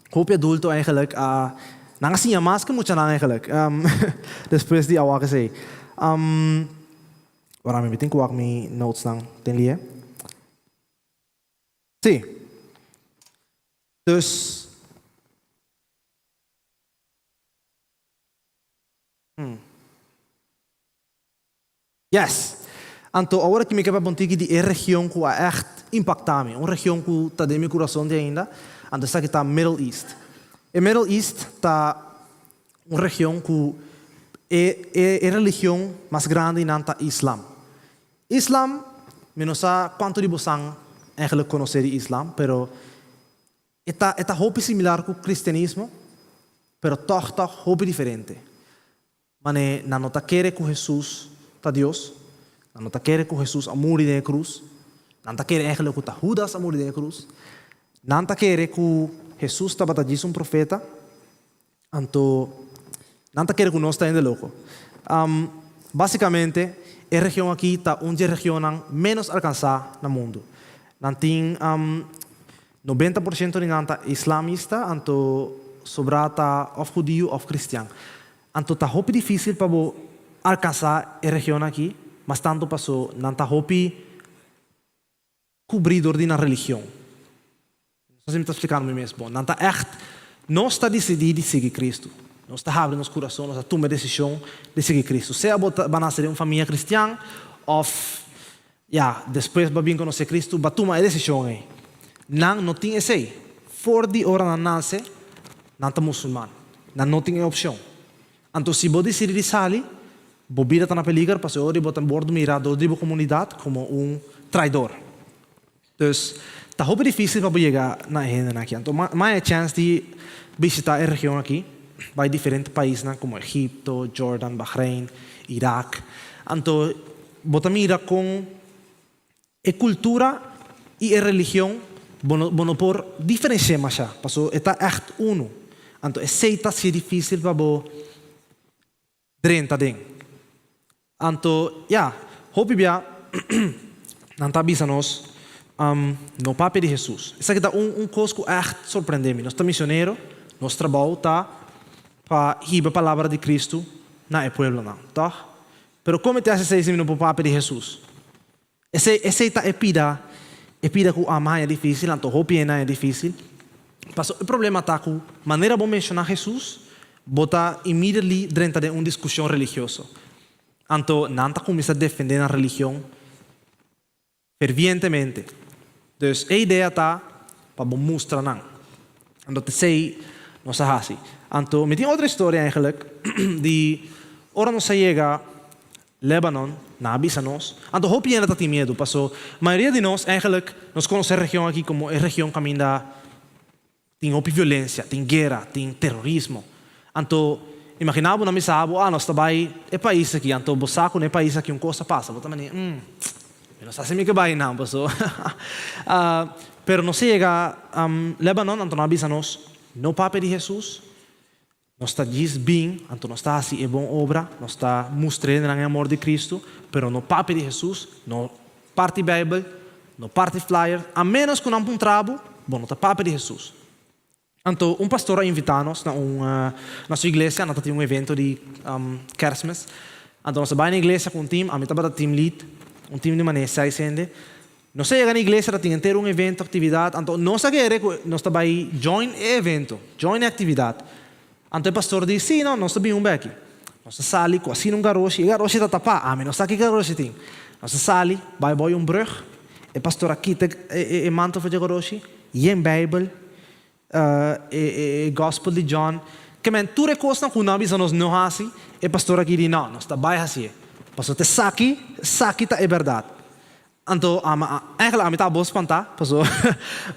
hopi adulto eigenlijk a nan a siña mas ke muchanan eigenlijk despues di a wak esei. Wara mi tin ku wak mi notesnan den lie. Si. Dus. Yes! Anto awor aki mi ke papia un tiki di e region ku a ègt impaktá mi, un region ku ta den mi kurason te ainda, anto esaki ta Middle East. E Middle East ta un region ku e e religion mas grandi nan ta Islam. Islam, mi no sa kuantu di bosan eigenlijk konosé di Islam, pero E ta e ta hopi similar ku kristianismo, pero tòg tòg hopi diferente. Mane nan no ta kere ku Hesus ta Dios, nan no ta kere ku Hesus a muri den e krus, Nan ta kere eigenlijk ku ta Hudas a muri den e krus. Nan ta kere ku Hesus tabata djis un profeta. Anto nan ta kere ku nos ta hende loko. Básikamente e region aki ta un dje regionnan ménos alkansá na mundu. Nan tin 90% di nan ta islamista, anto sobrá ta òf hudiu òf kristian. Anto ta hopi difísil pa bo alkansá e region aki, mas tantu paso nan ta hopi kubrí dor di nan religion. No sa si mi ta splikando mi mes bon. Nan ta ègt, nos ta disidí di sigui Kristu. Nos ta habri nos kurason, nos ta tuma e desishon di sigui Kristu. Sea bo ta nase den un famia kristian òf ya, despues bo a bin konosé Kristu, bo a tuma e desishon ei. Nan no tin esei. For di ora nan nase, nan ta musulman. Nan no tin e opshon. Anto si bo disidí di sali, bo bida ta na peliger pasobra ora di bo ta wòrdu mirá dor di bo komunidat komo un traidor. Dus, ta hopi difísil pa bo yega na e hendenan aki. Anto m'a e chèns di bishitá e region aki, bai diferente paisnan komo Egipto, Jordan, Bahrein, Irak. Anto bo ta mira kon E kultura i e religion bo no bo no por diferensi'é mashá, paso e ta ègt unu. Anto esei ta hasié difísil pa bo drenta den. Anto, ya, hopi bia nan ta bisa nos, No papia di Hesus. Esaki ta un un kos ku ègt sorprendé mi. Nos ta misionero, nos trabou ta pa hiba palabra di Kristu na e pueblonan, tòg? Pero kon mi ta hasi esei si mi no por papia di Hesus? Esei, esei ta e pida, e pida ku ama haña difísil, anto hopi hende haña difísil. Paso e problema ta ku manera bo menshoná Hesus, bo ta immediately drenta den un diskushon religioso. Anto nan ta kuminsá defendé nan religion fervientemente. Dus e idea ta pa bo mustra nan. Anto t'esei nos a hasi. Anto mi tin otro historia eigenlijk di ora nos a yega Lebanon, nan a bisa nos. Anto hopi hende ta tin miedu paso mayoria di nos eigenlijk nos konosé e region aki komo e region kaminda Tin hopi violencia, tin guera, tin terorismo. Anto, imagina bo na misa bo, ah, nos ta bai e pais aki, anto bo sa cu na e pais aki un cos a pasa, bo ta mane, mm, mi no sa si mi ke bai nan, paso. Pero nos a yega Lebanon, anto nan a bisa nos, no papia di Jesus, nos ta djis bin, anto nos ta haci e bon obra, nos ta mustra hende nan e amor di Cristo, pero no papia di Jesus, no Parti Bijbel, no parti flyer, a menos cu nan puntra bo, bo no ta papia di Jesus. Anto un pastor a invita nos na un na su iglesia, nan ta tin un evento di Kerstmis. Anto nos a bai na iglesia cu un team, ami tabata team lead, un team di manera seis hende. Nos a yega na iglesia, ta tin henter un evento, actividad, anto nos a kere cu nos ta bai join e evento, join e actividad. Anto e pastor di, Sí, no, nos ta bin un beki. Nos ta sali ku asina un garoshi, e garoshi ta tapá, ami no sa ki garoshi tin. Nos ta sali, bai boi un brug, e pastor a kita e mantel for dje garoshi, yen Bijbel, e Gospel di John. Ke men, tur e kosnan ku nan a bisa nos no hasi, e pastor aki di, No, nos ta bai hasié. Pasobra ta esaki, esaki ta e bèrdat. Anto ami, eigenlijk ami ta abo spantá, paso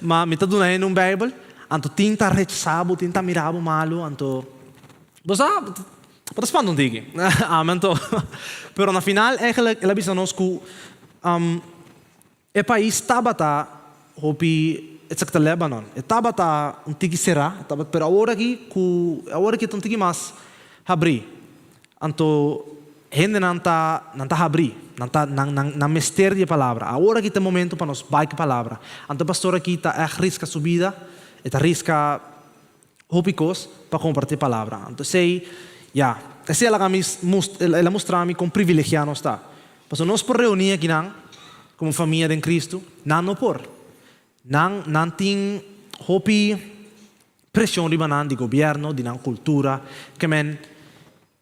ma mi ta duna hende un Bijbel, anto tin ta rechasá bo, tin ta mira bo malu, anto bo sa, bo ta spanta un tiki. Ami anto, pero na final eigenlijk el a bisa nos ku e pais tabata hopi, esaki ta Lebanon, e tabata un tiki será, pero awor aki ku, awor aki ta un tiki mas habrí. Anto hendenan ta nan ta habrí, nan ta nan nan nan mester di e palabra. Awor aki ta e momento pa nos bai ku e palabra. Anto e pastor aki ta ègt riska su bida, e ta riska hopi kos pa kompartí e palabra. Anto esei, ya, esei a laga mi el a mustra mi kon privilegiá nos ta. Pasobra nos por reuní akinan komo famia den Kristu, nan no por. Nan nan tin hopi presion riba nan di gobierno, di nan cultura, ke men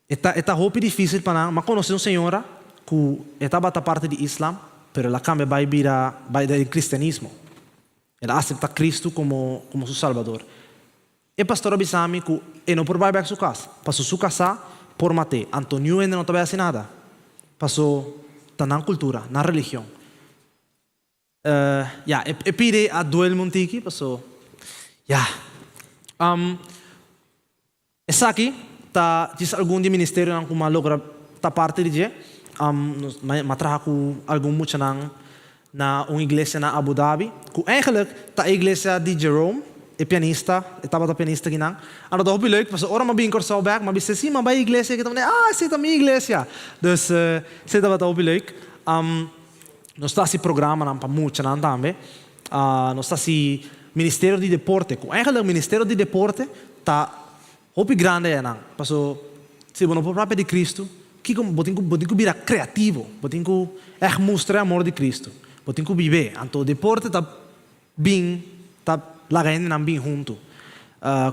e ta e ta hopi dificil pa nan. M'a conoce un señora cu e tabata parti di islam, pero el a cambia bay bira bay den cristianismo. El a acepta Cristo como como su salbador. E pastor a bisa mi cu e no por bay bek su cas, paso su casa por mat'é, anto niun hende no ta bay haci nada, paso ta nan cultura, nan religion. Ya, e pide a duel mi un tiki, paso, ya. Esaki ta djis algun di e ministerionan ku mi a logra ta parti di dje. Mi a traha ku algun muchanan na un iglesia na Abu Dhabi, ku eigenlijk ta e iglesia di Jerome, e pianista, e tabata pianista akinan. Anto ta hopi leuk, pasobra ora mi a bin Kòrsou bèk, mi a bisa, sí, mi a bai e iglesia aki, ta manda, ah, esei ta mi iglesia. Dus, esei tabata hopi leuk. Nos ta hasi programanan pa muchanan tambe. Nos ta hasi Ministerio di Deporte, ku eigenlijk Ministerio di Deporte ta hopi grandi ayanan. Paso si bo no por papia di Cristo, kiko bo tin ku bo tin ku bira kreativo, bo tin ku ègt mustra e amor di Cristo, bo tin ku bib'é. Anto deporte ta bin ta laga hendenan bin huntu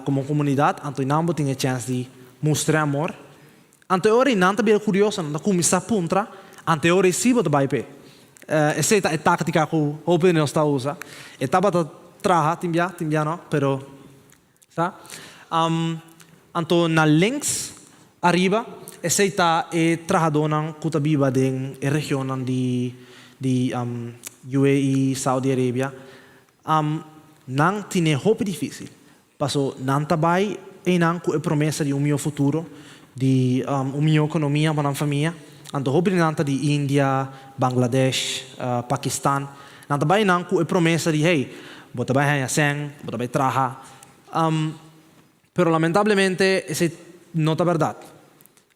komo komunidat, anto nan bo tin e chèns di mustra e amor. Anto e ora ei nan ta bira kurioso, nan ta kuminsá puntra, anto e ora ei sí bo ta bai p'e. Esei ta e táktika ku hopi di nos ta usa. E tabata traha tin bia, tin bia no, pero sa. Anto na links ariba, esei ta e trahadónan ku ta biba den e regionnan di di UAE, Saudi Arabia. Nan tine hopi difísil. Paso nan ta bai einan ku e promesa di un mihó futuro, di un mihó ekonomia pa nan famia. Anto hopi di nan ta di India, Bangladesh, Pakistan. Nan ta bai einan ku e promesa di, hey, bo ta bai haña sèn, bo ta bai traha. Pero lamentablemente esei no ta bèrdat.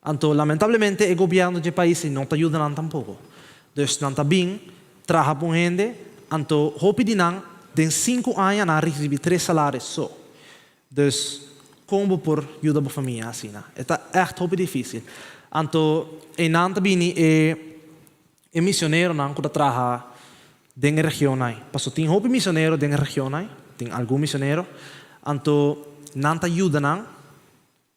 Anto lamentablemente e gobièrnu dje pais ei no ta yuda nan tampoko. Dus nan ta bin traha pa un hende, anto hopi di nan den sinku aña nan a risibí tres salaris so. Dus kon bo por yuda bo famia asina? E ta ègt hopi difísil. Anto einan ta bini e e misioneronan ku ta traha den e region ei. Paso tin hopi misionero den e region ei, tin algun misionero, anto nan ta yuda nan.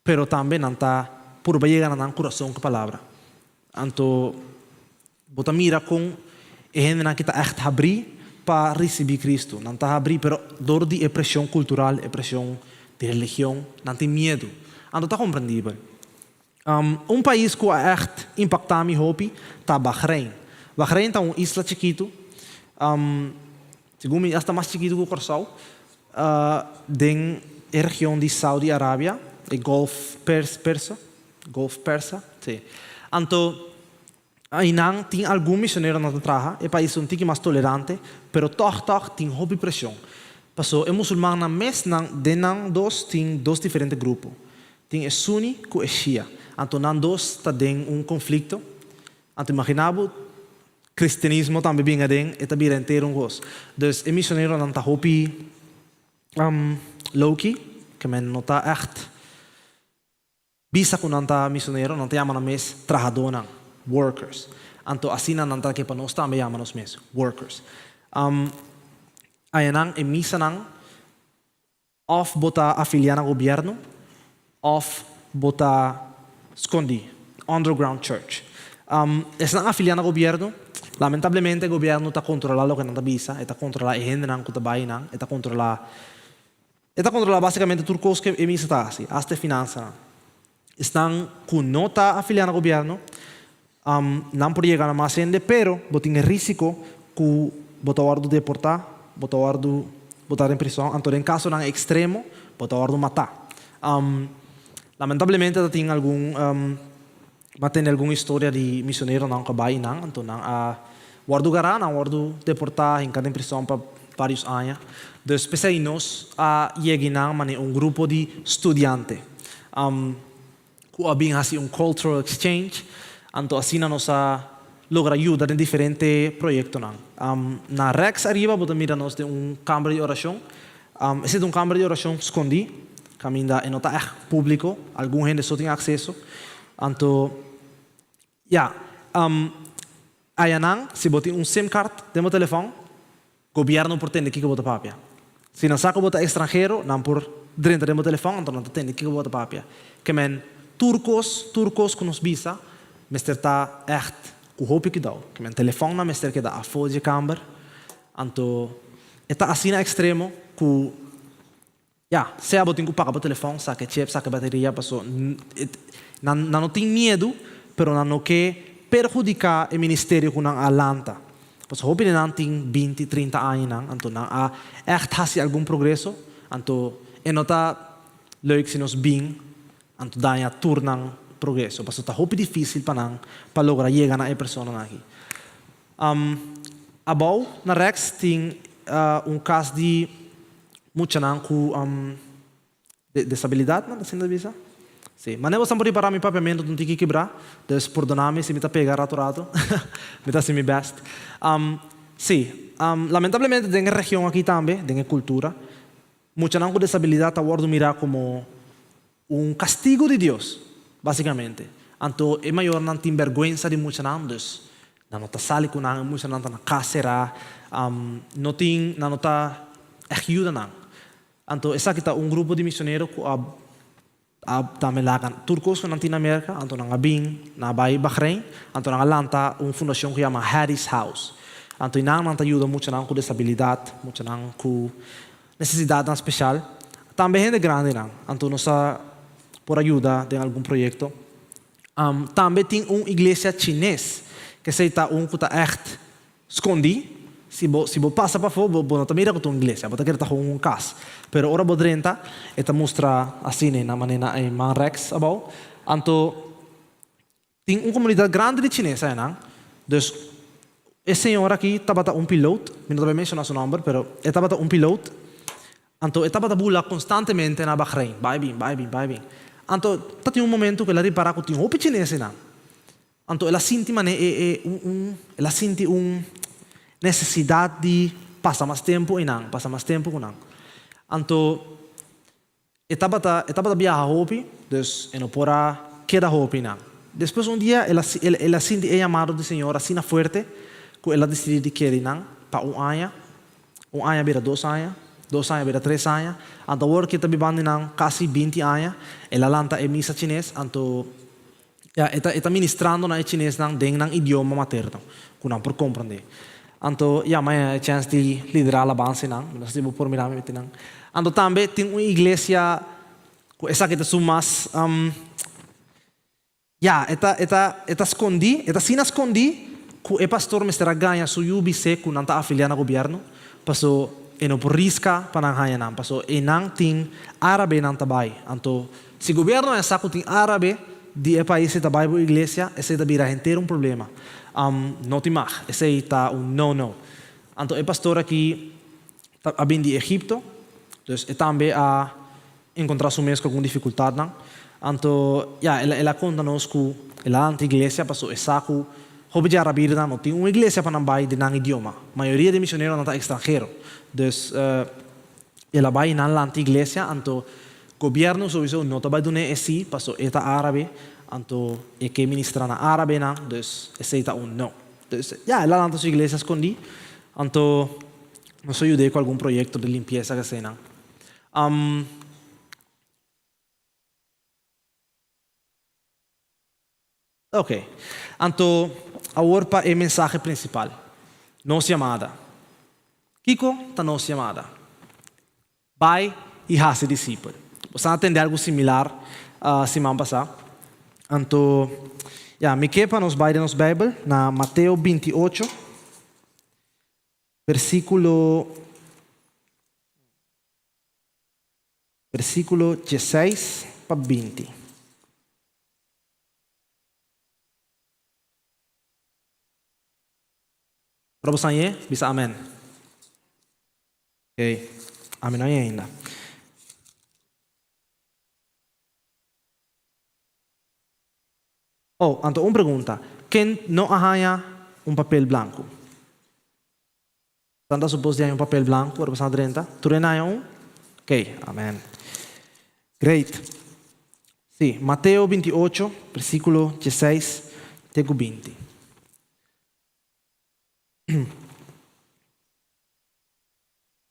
Pero tambe nan ta purba yega na nan kurason ku palabra. Anto bo ta mira kon e hendenan ki ta ègt habrí pa risibí Kristu. Nan ta habrí, pero dor di e preshon kultural, e preshon di religion, nan tin miedu. Anto ta komprendibel. Un pais ku a ègt impaktá mi hopi ta Bahrein. Bahrein ta un isla chikitu. Segun mi asta mas chikitu ku Kòrsou, den e region di Saudi Arabia, e Golf Persa, Golf Persa, si. Anto einan tin algun misioneronan ta traha, e pais ta un tiki mas tolerante, pero tòg tòg tin hopi preshon. Paso e musulmannan mes nan den nan dos tin dos diferente grupo. Tin e Sunni ku e Shia. Anto nan dos ta den un konflikto. Anto imagina bo Cristianismo tambe bin aden, e ta bira henter un cos. Dus e misioneronan ta hopi low-key, ke men no ta echt bisa ku nan ta misionero, nan ta yama nan mes trahadónan, workers. Anto asina nan ta ke pa nos tambe yama nos mes, workers. Ayanan e misanan Òf bo ta afiliá na gobièrnu òf bo ta skondí, underground church. Esnan afiliá na gobièrnu, lamentablemente gobièrnu ta kontrolá loke nan ta bisa, e ta kontrolá e hendenan ku ta bai nan, e ta kontrolá, e ta kontrolá básikamente tur kos ku e misa ta hasi, asta e finansanan. Esnan ku no ta afiliá na gobièrnu, nan por yega na mas hende, pero bo tin e rísiko ku bo ta wòrdu deportá, bo ta wòrdu botá den prison, anto den kasonan ekstremo bo ta wòrdu matá. Lamentablemente ta tin algun, mi a tende algun historia di misioneronan ku a bai einan, anto nan a wòrdu gará, nan a wòrdu deportá, hinká den prison pa vários aña. Dus p'esei nos a yega einan manera un grupo di studiante. Ku a bin hasi un cultural exchange, anto asina nos a logra yuda den diferente proyektonan. Na rèks ariba bo ta mira nos den un kamber di orashon. Esei ta un kamber di orashon skondí, kaminda e no ta ègt públiko, algun hende so tin akseso. Anto ya, ayanan si bo tin un sim card den bo telefòn, Gobierno por tende kiko bo ta papia. Si nan sa ku bo ta estranhero, nan por drenta den bo telefòn, anto nan ta tende kiko bo ta papia. Ke men, tur kos, tur kos ku nos bisa mester ta ègt ku hopi kuidou. Ke men, telefònnan mester keda afó dje kamber. Anto e ta asina ekstremo ku, ya, sea bo tin ku paga bo telefòn, saka e chip, saka e bateria, paso nan nan no tin miedu, pero nan no ke perhudiká e ministerio ku nan a lanta. Paso hopi di nan tin binti, trinta añanan, anto nan a ègt hasi algun progreso, anto e no ta leuk si nos bin anto daña tur nan progreso, paso ta hopi difísil pa nan pa logra yega na e personanan aki. Abou na rechts tin un kas di muchanan ku desabilidat, nan ta asina ta bisa? Si. Manera boso por ripará mi papiamentu ta un tiki kibrá, dus pordoná mi si mi ta pega ratu ratu. Mi ta hasi mi bèst. Si, lamentablemente den e region aki tambe, den e kultura, muchanan ku desabilidat ta wòrdu mirá komo un kastigu di Dios, básikamente. Anto e mayornan tin bèrgwensa di muchanan, dus nan no ta sali ku nan, e muchanan ta na kas será, no tin, nan no ta ègt yuda nan. Anto esaki ta un grupo di misionero ku a a tambe laga tur kos ku nan tin na Merka, anto nan a bin, nan a bai Bahrein, anto nan a lanta un fundashon ku yama Haddie's House. Anto einan nan ta yuda muchanan ku desabilidat, muchanan ku nesesidatnan speshal, tambe hende grandinan. Anto nos a por a yuda den algun proyekto. Tambe tin un iglesia chines, kesei ta un ku ta ègt skondí. Si bo si bo pasa pafó bo bo no ta mira ku ta un iglesia, bo ta kere ta gewoon un kas. Pero ora bo drenta e ta mustra asina na manera e man rèks abou. Anto tin un komunidat grandi di chines ayanan. Dus e señor aki tabata un piloot, mi no ta bai menshoná su nòmber, pero e tabata un piloot. Anto e tabata bula konstantemente na Bahrein, bai bin, bai bin, bai bin. Anto ta tin un momento ku el a ripará ku tin hopi chines einan. Anto el a sinti manera e e un un el a sinti un nesesidat di pasa mas tempu einan, pasa mas tempu ku nan. Anto e tabata e tabata biaha hopi, dus e no por a keda hopi einan. Despues un dia el a el a sinti e yamado di Señor asina fuerte ku el a disidí di keda einan pa un aña. Un aña bira dos aña, dos aña bira tres aña, anto awor ke ta bibando einan kasi binti aña, el a lanta e misa chines, anto ya e ta e ta ministrando na e chinesnan den nan idioma materno, ku nan por komprendé. Anto ya mi a e chèns di liderá alabansa einan, mi no sa si bo por mira mi miti nan. Anto tambe tin un iglesia ku esaki ta su mas Ya, e ta, e ta, e ta skondí, e ta asina skondí ku e pastor mester a gaña su yu bis'é ku nan ta afiliá na gobièrnu, paso e no por riska pa nan haña nan, paso einan tin árabenan ta bai. Anto, si gobièrnu haña sa ku tin árabe di e pais ei ta bai bo iglesia, esei ta bira henter un problema. No tin mag, esei ta un no no. Anto e pastor aki ta a bin di Egipto, dus e tambe a encontra su mes cu algun dificultadnan. Anto, ya, el el a conta nos cu el a lanta iglesia paso e sa cu hopi dje arabirnan no tin un iglesia pa nan bay den nan idioma. Mayoria di misioneronan ta extranhero. Dus, el a bay y nan lanta iglesia, anto gobierno souiso no ta bay dun'é e si paso e ta arabe, anto e ke ministra na arabenan, dus esey ta un no. Dus, ya, el a lanta su iglesia scondi, anto nos a yud'é cu algun proyecto di limpieza eseynan. Um. Ok. Anto, awor pa e mensahe principal. Nos yamada. Kiko ta nos yamada? Bai i hasi disipel. Bo sa a tende algu similar siman pasá. Anto, ya, mi ke pa nos bai den nos Bijbel na Mateo 28, versíkulo. Versíkulo dieseis pa 20. Ora bo san ye, bisa amen. Ok, ami no a ye ainda. Oh, anto un pregunta, ken no a haña un papel blanku? Tanta supos di haña un papel blanku ora bo sa drenta? Tur hende haña un? Ok, amen. Great. Sí, Mateo 28, versíkulo 16 te ku 20.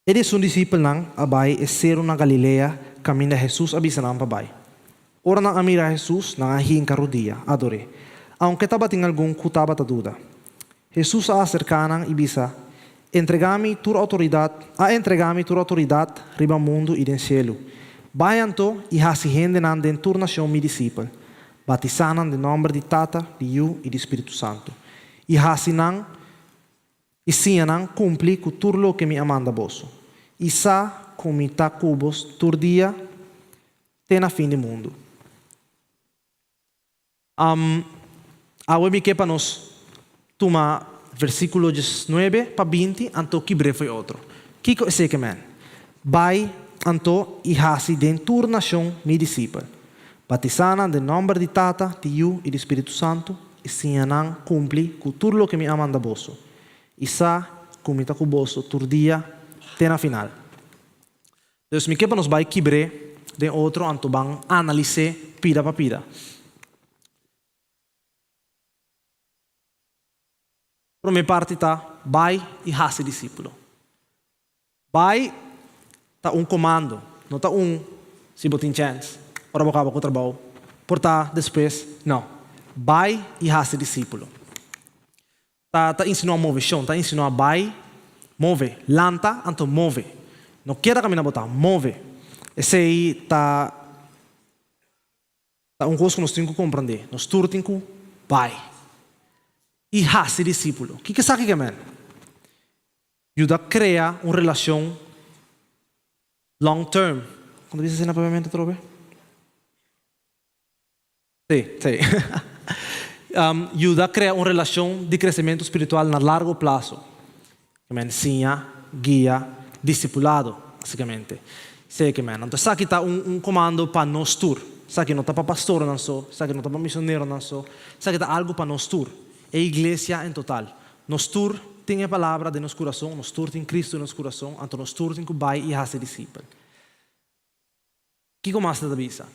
E diesun disipelnan a bai e seru na Galilea kaminda Hesus a bisa nan pa bai. Ora nan a mira Hesus, nan a hinka rudia, ador'é, aunke tabatin algun ku tabata duda. Hesus a aserká nan i bisa, Entregá mi tur outoridat, a entregá mi tur outoridat riba mundu i den shelu. Bai anto i hasi hendenan den tur nashon mi disipel. Batisá nan den nòmber di Tata, di Yu i di Spiritu Santu, i hasi nan I siña nan kumpli ku tur loke mi a manda boso. I sa ku mi ta ku bos tur dia te na fin di mundu. Awe mi ke pa nos tuma versíkulo 19 pa 20 anto kibr'é fo'i otro. Kiko esei ke men? Bai anto i hasi den tur nashon mi disipel. Batisá nan den nòmber di Tata, di Yu i di Spiritu Santu, i siña nan kumpli ku tur loke mi a manda boso. I sa ku mi ta ku boso tur dia te na final. Dus mi ke pa nos bai kibr'é den otro anto ban analis'é pida pa pida. Promé parti ta bai i hasi disípulo. Bai ta un komando, no ta un si bo tin chèns, ora bo kaba ku trabou, por ta despues, no. Bai i hasi disípulo. Ta ta insinuá moveshon, ta insinuá bai, move, lanta anto move. No keda kaminda bo ta, move. Esei ta Ta un kos ku nos tin ku komprendé, nos tur tin ku bai i hasi disípulo. Kiko esaki ke men? Yuda krea un relashon long term. Kon ta bisa asina papiamentu atrobe? Sí, sí. Yuda krea un relashon di kresementu spiritual na largo plaso. Ke men siña, guia, disipulado, basikamente. Esei ke men. Anto esaki ta un un komando pa nos tur. Esaki no ta pa pastornan so, esaki no ta pa misioneronan so, esaki ta algu pa nos tur, e iglesia en total. Nos tur tin e palabra den nos kurason, nos tur tin Kristu den nos kurason, anto nos tur tin ku bai i hasi disipel. Kiko mas ta ta bisa?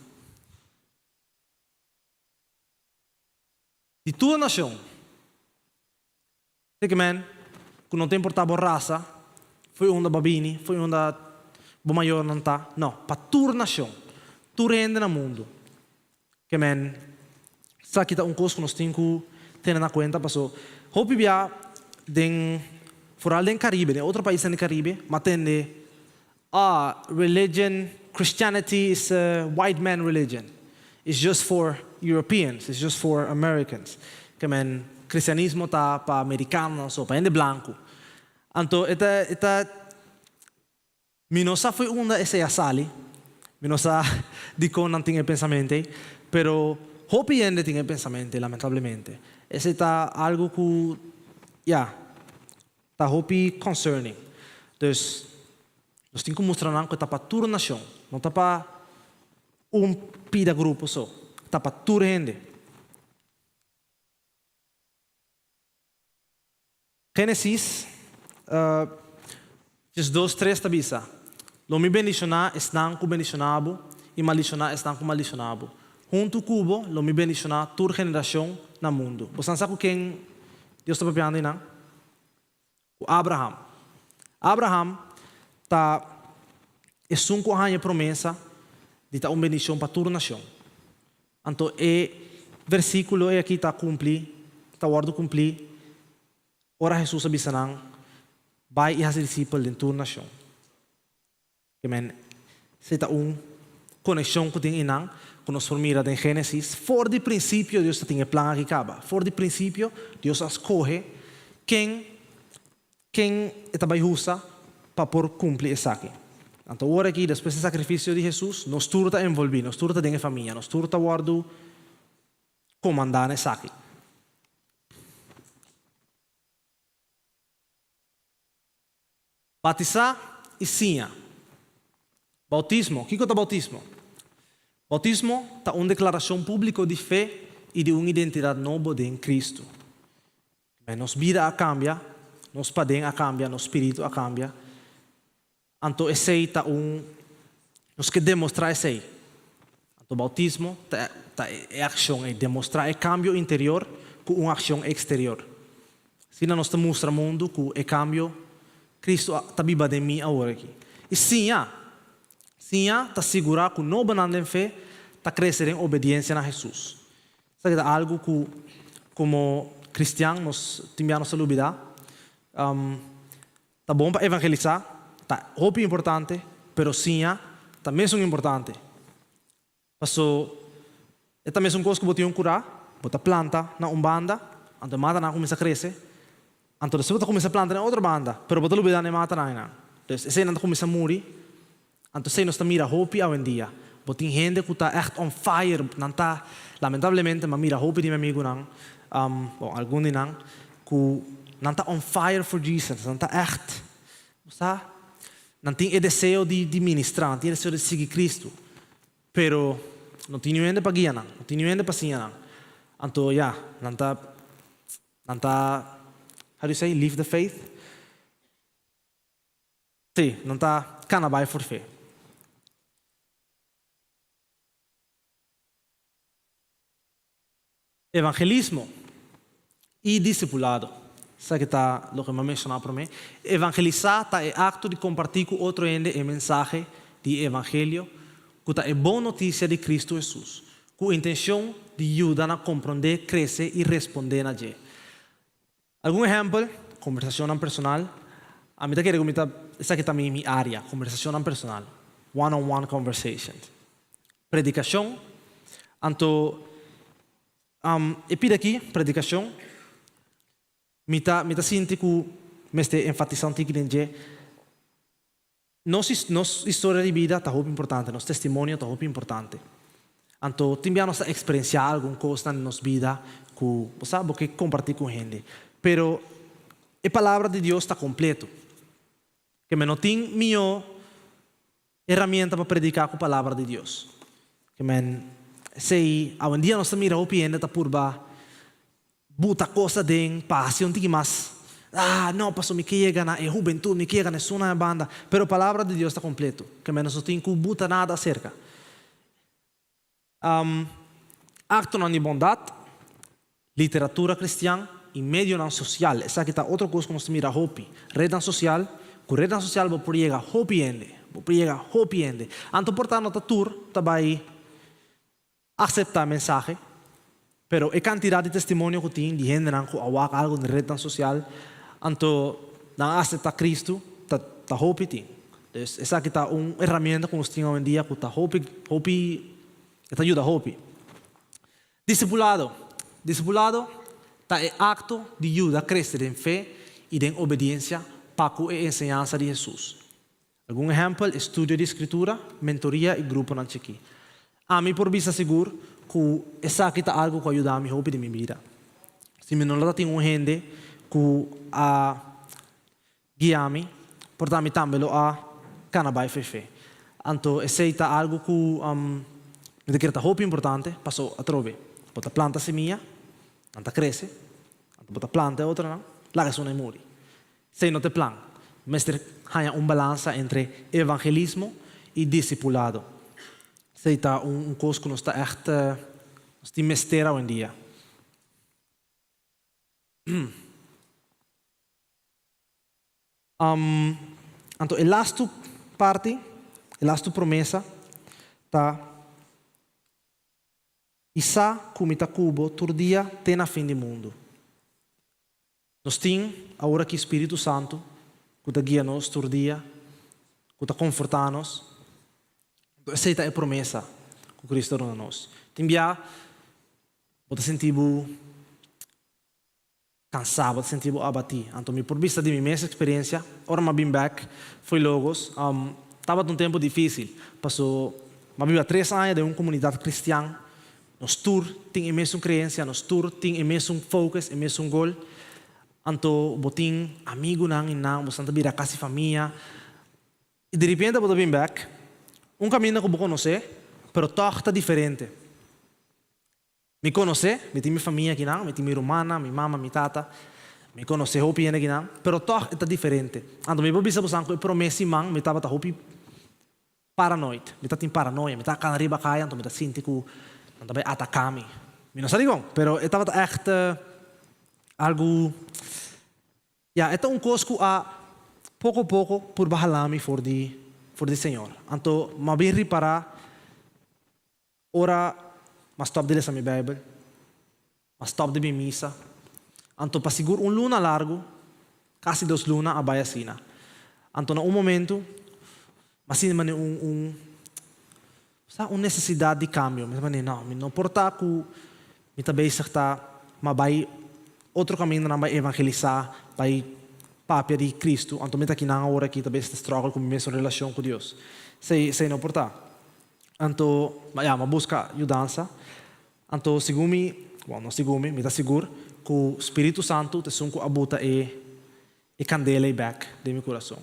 Di tur nashon. Esei ke men ku no ta importá bo rasa, fo'i unda bo a bini, fo'i unda bo mayornan ta, no, pa tur nashon, tur hende na mundu. Ke men esaki ta un kos ku nos tin ku tene na kuenta paso hopi bia den foral den Karibe, den otro paisnan di Karibe, m'a tende, ah, religion, Christianity is a white man religion, it's just for Europeans, it's just for Americans. Ke men kristianismo ta pa merikanonan so, pa hende blanku. Anto e ta e ta mi no sa fo'i unda esei a sali, mi no sa dikon nan tin e pensamentu ei, pero hopi hende tin e pensamentu ei lamentablemente. Esei ta algu ku ya. Ta hopi concerning. Dus, nos tin cu mustra nan cu e ta pa tur nacion, no ta pa un pida grupo so, ta pa tur hende. Genesis 12, 3 ta bisa, Lo mi bendiciona esnan cu bendiciona bo i maldiciona esnan cu maldiciona bo. Huntu cu bo lo mi bendiciona tur generacion na mundu. Bosan sa cu ken Dios ta papiando einan? Ku Abraham. Abraham ta esun ku a haña e promesa di ta un bendishon pa tur nashon. Anto e versíkulo ei aki ta kumpli, ta wòrdu kumplí ora Hesus a bisa nan, Bai i hasi disipel den tur nashon. Ke men si ta un konekshon ku tin einan ku nos por mira den Génesis. For di prinsipio Dios ta tin e plan aki kaba. For di prinsipio Dios a skohe ken ken e ta bai usa pa por kumpli esaki. Anto ora aki despues di sakrifisio di Hesus nos tur ta envolví, nos tur ta den e famia, nos tur ta wòrdu komandá na esaki. Batisá i siña. Boutismo. Kiko ta boutismo? Boutismo ta un deklarashon públiko di fe i di un identidat nobo den Kristu. Men nos bida a kambia, nos paden a kambia, nos spiritu a kambia. Anto esei ta un, nos ke demostrá esei. Anto boutismo ta ta e akshon ei, demostrá e kambio interior ku un akshon eksterior. Asina nos ta mustra mundu ku e kambio Kristu ta biba den mi awor aki. I siña! Siña ta sigurá ku nobonan den fe ta krese den obediensia na Hesus. Esaki ta algu ku komo kristian nos tin bia nos ta lubidá. Ta bon pa evangelisá, ta hopi importante, pero siña ta mesun importante. Paso e ta mesun kos ku bo tin un kurá, bo ta planta na un banda, anto e matanan a kuminsá krese, anto despues bo ta kuminsá planta na e otro banda, pero bo ta lubidá na e matanan einan. Dus eseinan ta kuminsá muri, anto esei nos ta mira hopi awendia. Bo tin hende ku ta ègt on fire, nan ta, lamentablemente m'a mira hopi di mi amigunan, bon algun di nan, ku. nan ta on fire for Jesus, nan ta echt, bo sa, nan tin e deseo di di ministra, nan tin e deseo di sigui Cristo, pero no tin niun hende pa guia nan, no tin niun hende pa siña nan. Anto ya, nan ta, nan ta, how do you say, leave the faith? Sí, nan ta cana bai for fe. Evangelismo i disipulado. Esaki ta loke mi a menshoná promé. Evangelisá ta e akto di kompartí ku otro hende e mensahe di e evangelio, ku ta e bon notisia di Kristu Hesus, ku intenshon di yuda nan komprondé, krese i respondé na dje. Algun ehèmpel, Kombersashonnan personal. Ami ta kere ku mi ta, esaki ta mi mi área, kombersashonnan personal, one on one conversations. Predikashon, anto e pida aki, predikashon, mi ta mi ta sinti ku mester enfatisá un tiki den dje. Nos nos historia di bida ta hopi importante, nos testimonio ta hopi importante. Anto tin bia nos ta eksperensiá algun kosnan den nos bida ku, bo sa, bo ke kompartí ku hende. Pero e Palabra di Dios ta kompleto. Ke men no tin mihó herramienta pa prediká ku Palabra di Dios. Ke men esei awendia nos ta mira hopi hende ta purba Buta kos aden pa hasi un tiki mas, Ah, no, pasobra mi ke yega na e hubentut, mi ke yega na esun na e banda. Pero Palabra di Dios ta kompleto, ke men nos no tin ku buta nada aserka. Aktonan di bondat, literatura kristian i medionan sosial. Esaki ta otro kos ku nos ta mira hopi. Retnan sosial, ku retnan sosial bo por yega hopi hende, bo por yega hopi hende. Anto por ta no ta tur ta bai Acepta e mensahe, pero e cantidad di testimonio cu tin di hendenan cu a wak algo den rednan social, anto nan a acepta Cristo, ta ta hopi tin. Dus esaki ta un herramienta cu nos tin awendia cu ta hopi hopi e ta yuda hopi. Discipulado. Discipulado ta e acto di yuda crece den fe y den obediencia pa cu e enseñansa di Jesus. Algun ehèmpel, estudio di Skritura, mentoria i gruponan chikí. Ami por bisa sigur ku esaki ta algu ku a yuda mi hopi den mi bida. Si mi no lo ta tin un hende ku a guia mi, por ta mi tambe lo a kana bai fe fe. Anto esei ta algu ku mi ta kere ta hopi importante, paso atrobe bo ta planta simia, nan ta krese, anto bo ta planta e otronan, laga esun ei muri. Esei no ta e plan. Mester haña un balansa entre evangelismo i disipulado. Esei ta un kos ku nos ta ègt nos tin mester awendia. Anto e lastu parti, e lastu promesa ta, I sa ku mi ta ku bo tur dia te na fin di mundu. Nos tin awor aki Spiritu Santu ku ta guia nos tur dia, ku ta konfortá nos. Anto esei ta e promesa ku Kristu a duna nos. Tin bia bo ta sinti bo kansá, bo ta sinti bo abatí. Anto mi por bisa di mi mes eksperensia, ora mi a bin bèk fo'i Logos, tabata un tempu difísil, paso mi a biba tres aña den un komunidat kristian. Nos tur tin e mesun creencia, nos tur tin e mesun focus, e mesun goal. Anto bo tin amigunan y nan, bosan ta bira casi famia. Y diripiente bo ta bin bek, un caminda cu bo conoce, pero tog ta diferente. Mi conoce, mi tin mi famia akinan, mi tin mi rumannan, mi mama, mi tata. Mi conoce hopi hende akinan, pero tog e ta diferente. Anto mi por bisa bosan cu e prome siman mi tabata hopi Paranoid. Mi ta tin paranoia. Mi ta kana riba kaya anto mi ta sinti ku nan ta bai ataká mi. Mi no sa dikon, pero e tabata ègt algu, ya, e ta un kos ku a poko poko purba hala mi for di for di Señor. Anto mi a bin ripará ora mi a stòp di lesa mi Beibel, mi a stòp di bin misa. Anto pa sigur un luna largu, kasi dos luna a bai asina. Anto na un momentu mi a sinti manera un un sa un nesesidat di kambio. Mi ta manera no, mi no por ta ku mi ta bezig ta mi a bai otro kamindanan bai evangelisá, bai papia di Kristu, anto mi ta akinan awor aki ta bezig ta struggle ku mi mesun relashon ku Dios. Esei esei no por ta. Anto, ya, mi a buska yudansa. Anto, segun mi. Bon, no sigur mi, mi ta sigur ku Spiritu Santu ta esun ku a buta e e kandela ei bèk den mi kurason.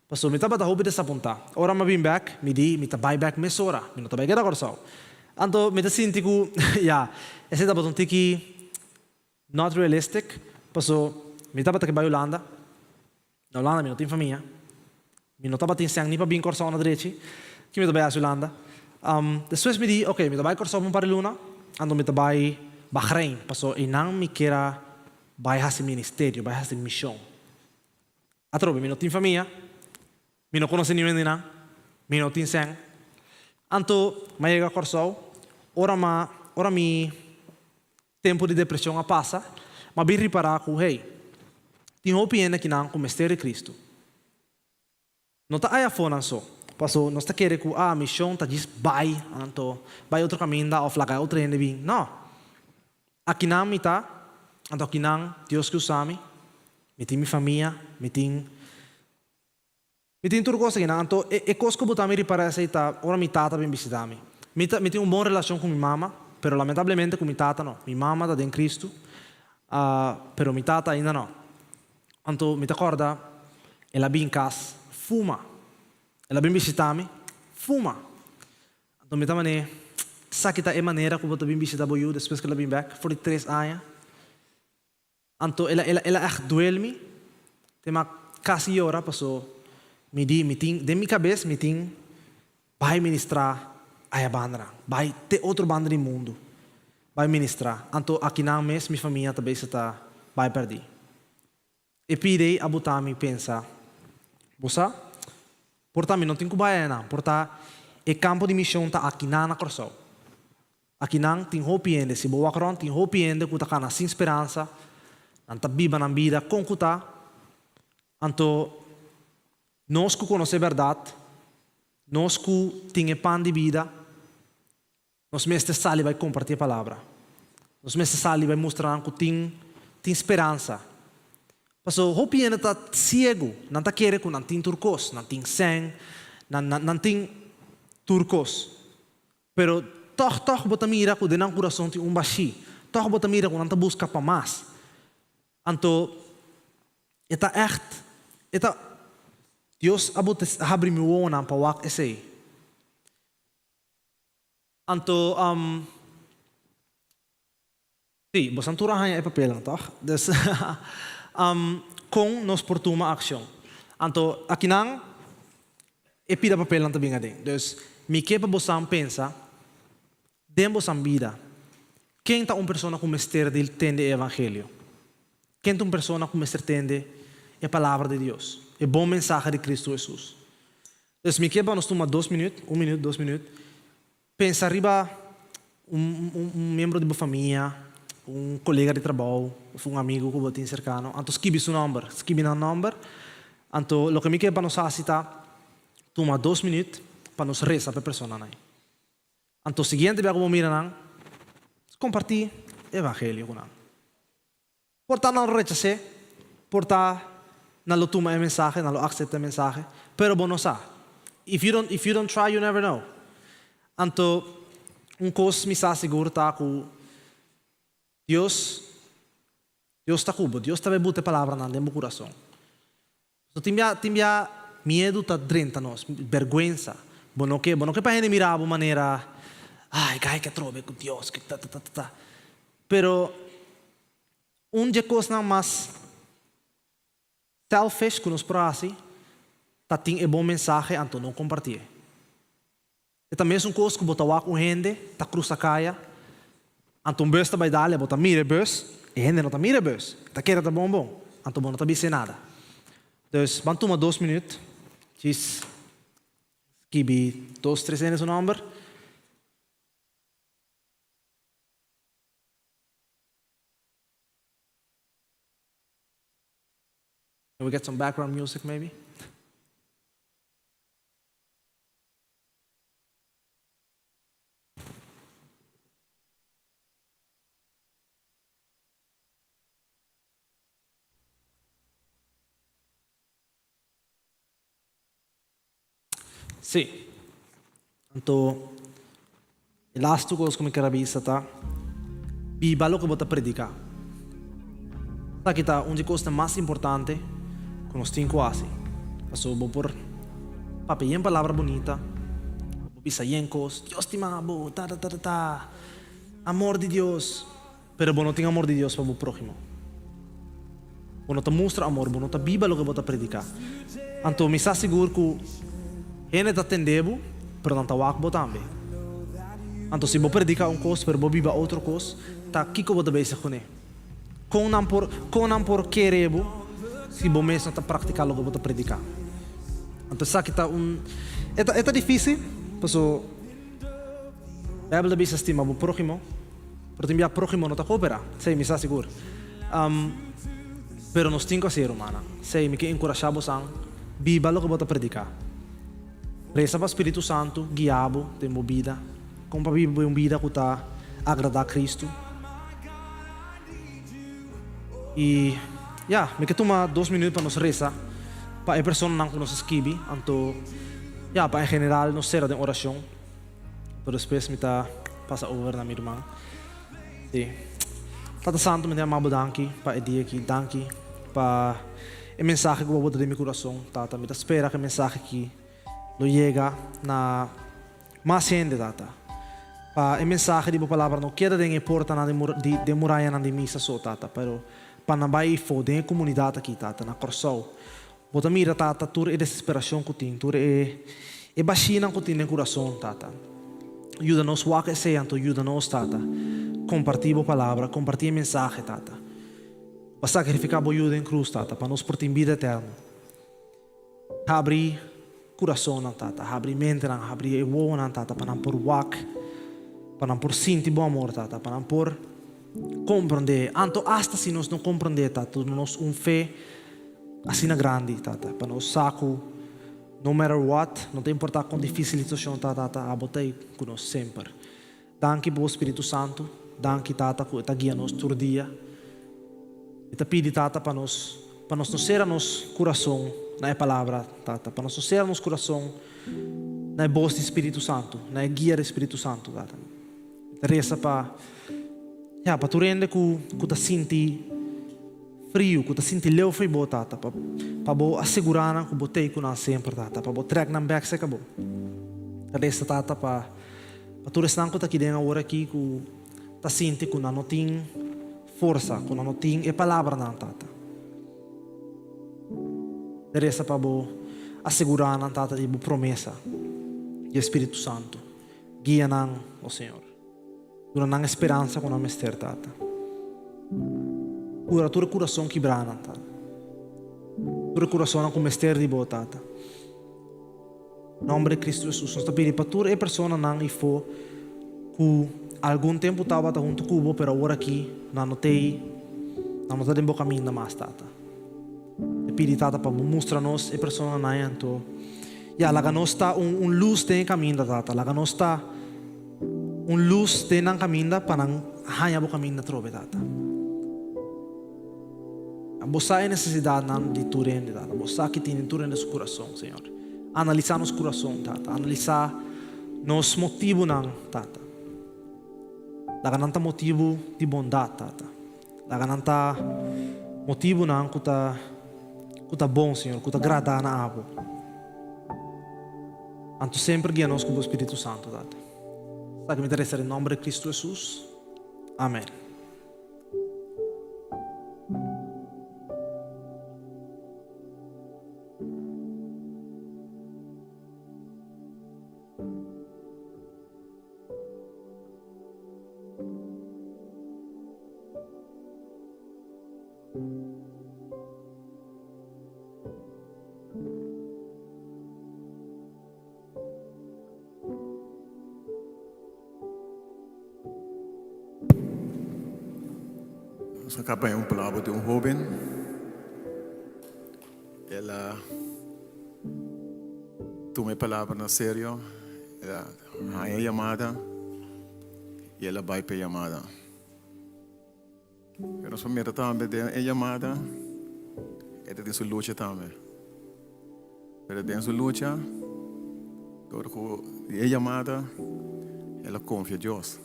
Pasobra mi tabata hopi desapuntá. Ora mi a bin bèk, mi di, mi ta bai bèk mesora, mi no ta bai keda Kòrsou. Anto mi ta sinti ku, ya, esei tabata un tiki not realistic, paso mi tabata ke bai Hulanda. Na Hulanda mi no tin famia. Mi no tabatin sèn ni pa bin Kòrsou na drechi. Ki mi ta bai hasi Hulanda? Despues mi di, ok, mi ta bai Kòrsou pa un par di luna, anto mi ta bai Bahrein, paso einan mi kier a bai hasi ministerio, bai hasi mishon. Atrobe, mi no tin famia, mi no konosé niun hende einan, mi no tin sèn. Anto mi a yega Kòrsou, ora mi ora mi Tempu di depresion a pasa, m'a bin ripará ku, hey, tin hopi hende akinan ku mester di Kristu. No ta aya afó nan so, paso nos ta kere ku, ah, mishon ta djis bai, anto bai otro kaminda òf laga e otro hende bin. No! Akinan mi ta, anto akinan Dios ke usa mi. Mi tin mi famia, mi tin. Mi tin tur kos akinan. Anto e e kos ku bo ta mi ripará esei ta ora mi tata bin bishitá mi. Mi ta mi tin un bon relashon ku mi mama, pero lamentablemente ku mi tata no. Mi mama ta den Kristu, pero mi tata ainda no. Anto mi ta kòrda el a bin kas fuma. El a bin bishitá mi fuma. Anto mi ta manera, Esaki ta e manera ku bo ta bin bishitá bo yu despues ku el a bin bèk for di tres aña? Anto el a el a el a ègt duel mi, te m'a kasi yora paso mi di mi tin den mi kabes mi tin bai ministrá aya bandanan, bai te otro banda di mundu bai ministrá. Anto akinan mes mi famia ta bisa ta bai pèrdí. E pida ei a buta mi pensa, Bo sa, por ta mi no tin ku bai ayanan, por ta e kampo di mishon ta akinan na Kòrsou. Akinan tin hopi hende, si bo wak rònt tin hopi hende ku ta kana sin speransa, nan ta biba nan bida kon ku ta. Anto nos ku konosé bèrdat, nos ku tin e pan di bida, nos mester sali bai kompartí e palabra. Nos mester sali bai mustra nan ku tin tin speransa. Pasobra hopi hende ta siegu, nan ta kere ku nan tin tur kos, nan tin sèn, nan nan tin tur kos. Pero tòg tòg bo ta mira ku den nan kurason tin un bashí. Tòg bo ta mira ku nan ta buska pa mas. Anto e ta ègt, e ta, Dios a bota a habri mi wowonan pa wak esei. Anto, sí, bosan tur a haña e papelnan, tòg? Dus, kon nos por tuma akshon? Anto, akinan e pida papelnan ta bin aden. Dus, mi ke pa bosan pensa den bosan bida, ken ta un persona ku mester di tende e evangelio? Ken ta un persona ku mester tende e palabra di Dios, e bon mensahe di Kristu Hesus? Dus, mi ke pa nos tuma dos minüt, un minüt, dos minüt, Pensa riba un un miembro di bo famia, un kolega di trabou òf un amigu ku bo tin serkano. Anto skibi su nòmber, skibi nan nòmber. Anto loke mi ke pa nos hasi ta tuma dos minüt pa nos resa pa e personanan ei. Anto siguiente bia ku bo mira nan, kompartí e evangelio ku nan. Por ta nan lo rechas'é, por ta nan lo tuma e mensahe, nan lo aksepta e mensahe, pero bo no sa. If you don't, if you don't try, you never know. Anto, un kos mi sa sigur ta ku Dios, Dios ta ku bo, Dios ta bai buta e palabranan den bo kurason. So tin bia, tin bia miedu ta drenta nos, berguensa. Bo no ke, bo no ke pa hende mira bo manera, ay, gai ke atrobe ku Dios, ke ta, ta, ta, ta, ta. Pero un dje kosnan mas selfish ku nos por hasi ta tin e bon mensahe anto no kompartié. E ta mesun kos ku bo ta wak un hende ta krusa kaya, anto un bus ta bai dal e bo ta mira e bus, e hende no ta mira e bus, e ta kere ta bon bon, anto bo no ta bis'é nada. Dus ban tuma dos minüt, djis skibi dos tres hende su nòmber. Can we get some background music maybe? Sí. Anto, e lastu kos ku mi ker a bisa ta. Biba loke bo ta prediká. Esaki ta un di kosnan mas importante ku nos tin ku hasi. Pasobra bo por papia yen palabra bunita, bo por bisa yen kos, Dios stima bo, ta ta ta ta ta, amor di Dios, pero bo no tin amor di Dios pa bo próhimo. Bo no ta mustra amor, bo no ta biba loke bo ta prediká. Anto mi sa sigur ku hende ta tende bo, pero nan ta wak bo tambe. Anto si bo prediká un kos pero bo biba otro kos, ta kiko bo ta bezig kuné? Kon nan por kon nan por kere bo si bo mes no ta praktiká loke bo ta prediká? Anto esaki ta un e ta e ta difísil, paso Beibel ta bisa stima bo próhimo. Pero tin bia próhimo no ta kooperá. Sey, mi sa sigur. Pero nos tin ku hasi, rumannan. Sey, mi ke enkurashá bosan, biba loke bo ta prediká. Resa pa Spiritu Santu guia bo den bo bida, kon pa biba un bida ku ta agradá Kristu. I, ya, mi ke tuma dos minüt pa nos resa pa e personanan ku nos a skibi, anto, ya, pa en general nos sera den orashon. Pero despues mi ta pasa over na mi ruman. Sí. Tata Santu, mi ta yama bo danki pa e dia aki. Danki pa e mensahe ku bo a bota den mi kurason, Tata. Mi ta spera ku e mensahe aki lo yega na mas hende, Tata. Pa e mensahe di bo palabra no keda den e portanan di den murayanan di misa so, Tata, pero pa nan bai ifo den e komunidat aki, Tata, na Kòrsou. Bo ta mira, Tata, tur e desesperacion cu tin, tur e e bashinan cu tin den curason, Tata. Yuda nos wak esey, anto yuda nos, Tata, comparti Bo Palabra, comparti e mensahe, Tata. Bo a sacrifica Bo Yu den cruz, Tata, pa nos por tin bida eterno. Habri curasonnan, Tata, habri mentenan, habri e wowonan, Tata, pa nan por wak, pa nan por sinti Bo amor, Tata, pa nan por comprende. Anto hasta si nos no comprende, Tata, duna nos un fe Asina grandi, Tata, pa nos sa ku no matter what, no ta importá kon difísil e situashon ta, Tata, abo ta ei ku nos semper. Danki pa bo Spiritu Santu. Danki, Tata, ku e ta guia nos tur dia. Mi ta pidi, Tata, pa nos, pa nos no sera nos kurason na e Palabra, Tata, pa nos no sera nos kurason na e bos di Spiritu Santu, na e guia di Spiritu Santu, Tata. Mi ta resa pa, ya, pa tur hende ku, ku ta sinti. Friu ku ta sinti leu fo'i bo, Tata, pa pa bo asegurá nan ku bo t'ei ku nan semper, Tata, pa bo trèk nan bèk serka bo. Ta resta, Tata, pa pa tur esnan ku ta aki den awor aki ku ta sinti ku nan no tin forsa, ku nan no tin e palabranan, Tata. Ta resta pa bo asegurá nan, Tata, di bo promesa di e Spiritu Santu. Guia nan, o Señor. Duna nan e speransa ku nan mester, Tata. Kura tur e kurason kibrá nan, Tata. Tur e kurasonnan ku mester di Bo, Tata. Nòmber di Kristu Hesus, nos ta pidi pa tur e personanan ifó ku algun tempu tabata huntu ku Bo, pero awor aki nan no t'ei, nan no ta den Bo kaminda mas, Tata. Ta pidi, Tata, pa Bo mustra nos e personanan ei anto. Ya, laga nos ta un lus den e kaminda, Tata. Laga nos ta. Un lus den nan kaminda pa nan haña bo kaminda atrobe, Tata. Bo sa e nesesidatnan di tur hende, Tata. Bo sa ki tin den tur hende su kurason, Señor. Analisá nos kurason, Tata. Analisá nos motibunan, Tata. Laga nan ta motibu di bondat, Tata. Laga nan ta motibunan ku ta ku ta bon, Señor, ku ta gradá na abo. Anto semper guia nos ku bo Spiritu Santu, Tata. Esaki mi ta resa den nomber di Kristu Hesus. Amen. Nos a caba un palabra di un hoben. El a tuma e palabra na serio. El a haña e yamada y el a bai pa e yamada. Pero nos por mira tambe den e yamada e ta den su lucha tambe. Pero den su lucha, dor ku di e yamada, el a konfia Dios.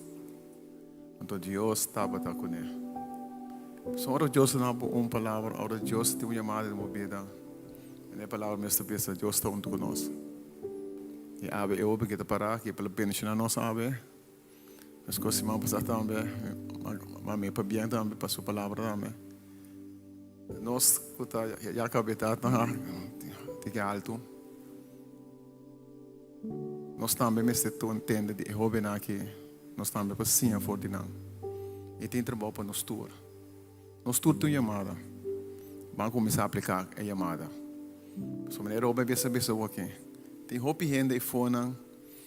Anto Dios tabata kuné. Pasobra ora Dios ta duna bo un palabra, ora Dios tin un yamada den bo bida, en e palabra mes ta bisa, Dios ta huntu ku nos. I awe e hopi ke ta pará aki pa lo bendishoná nos awe. Meskos siman pasá tambe, ma mi pabien tambe pa su palabra tambe. Nos ku ta ya kabetat nan tiki altu. Nos tambe mester tende di e hóbennan aki. Nos tambe por siña for di nan. I tin trabou pa nos tur. Nos tur tin un yamada. Ban kuminsá apliká e yamada. Pasobra manera hóben bisa bisa awor aki, tin hopi hende ei fonan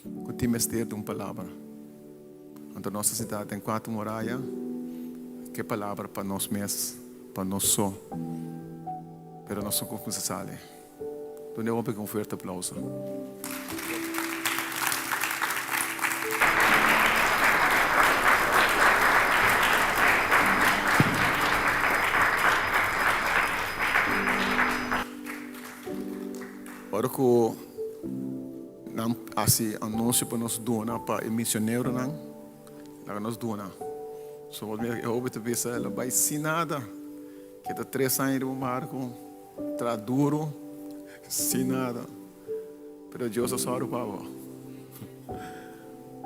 ku tin mester di un palabra. Anto nos ta sintá den kuater muraya ku e palabra pa nos mes, pa nos so. Pero nos no kuminsá sali. Duna e hopi un fuerte aplauso. Ora ku nan hasi anunsio pa nos duna pa e misioneronan, laga nos duna. So e hopi ta bisa el a bai sin nada, keda tres aña riba un barko. Tra duro sin nada, pero Dios a sòru pa bo.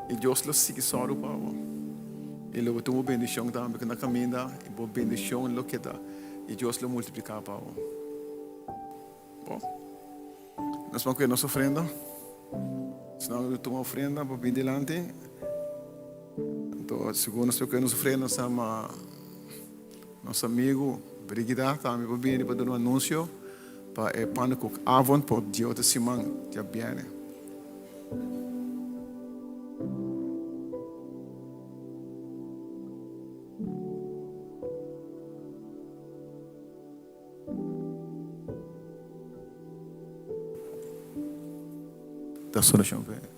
I Dios lo sigui sòru pa bo. I lo bo tin un bendishon tambe ku na kaminda i bo bendishon lo keda i Dios lo multipliká pa bo. Bo, nos ban kuida nos ofrenda. Si nan tuma ofrenda pa bin dilanti. Anto segun nos ta kuida nos ofrenda nos ama. Nos amigu Brigida tambe por bini pa duna un anunsio pa e pannenkoekavond pa di otro siman djabièrnè. Ta solushon pa e.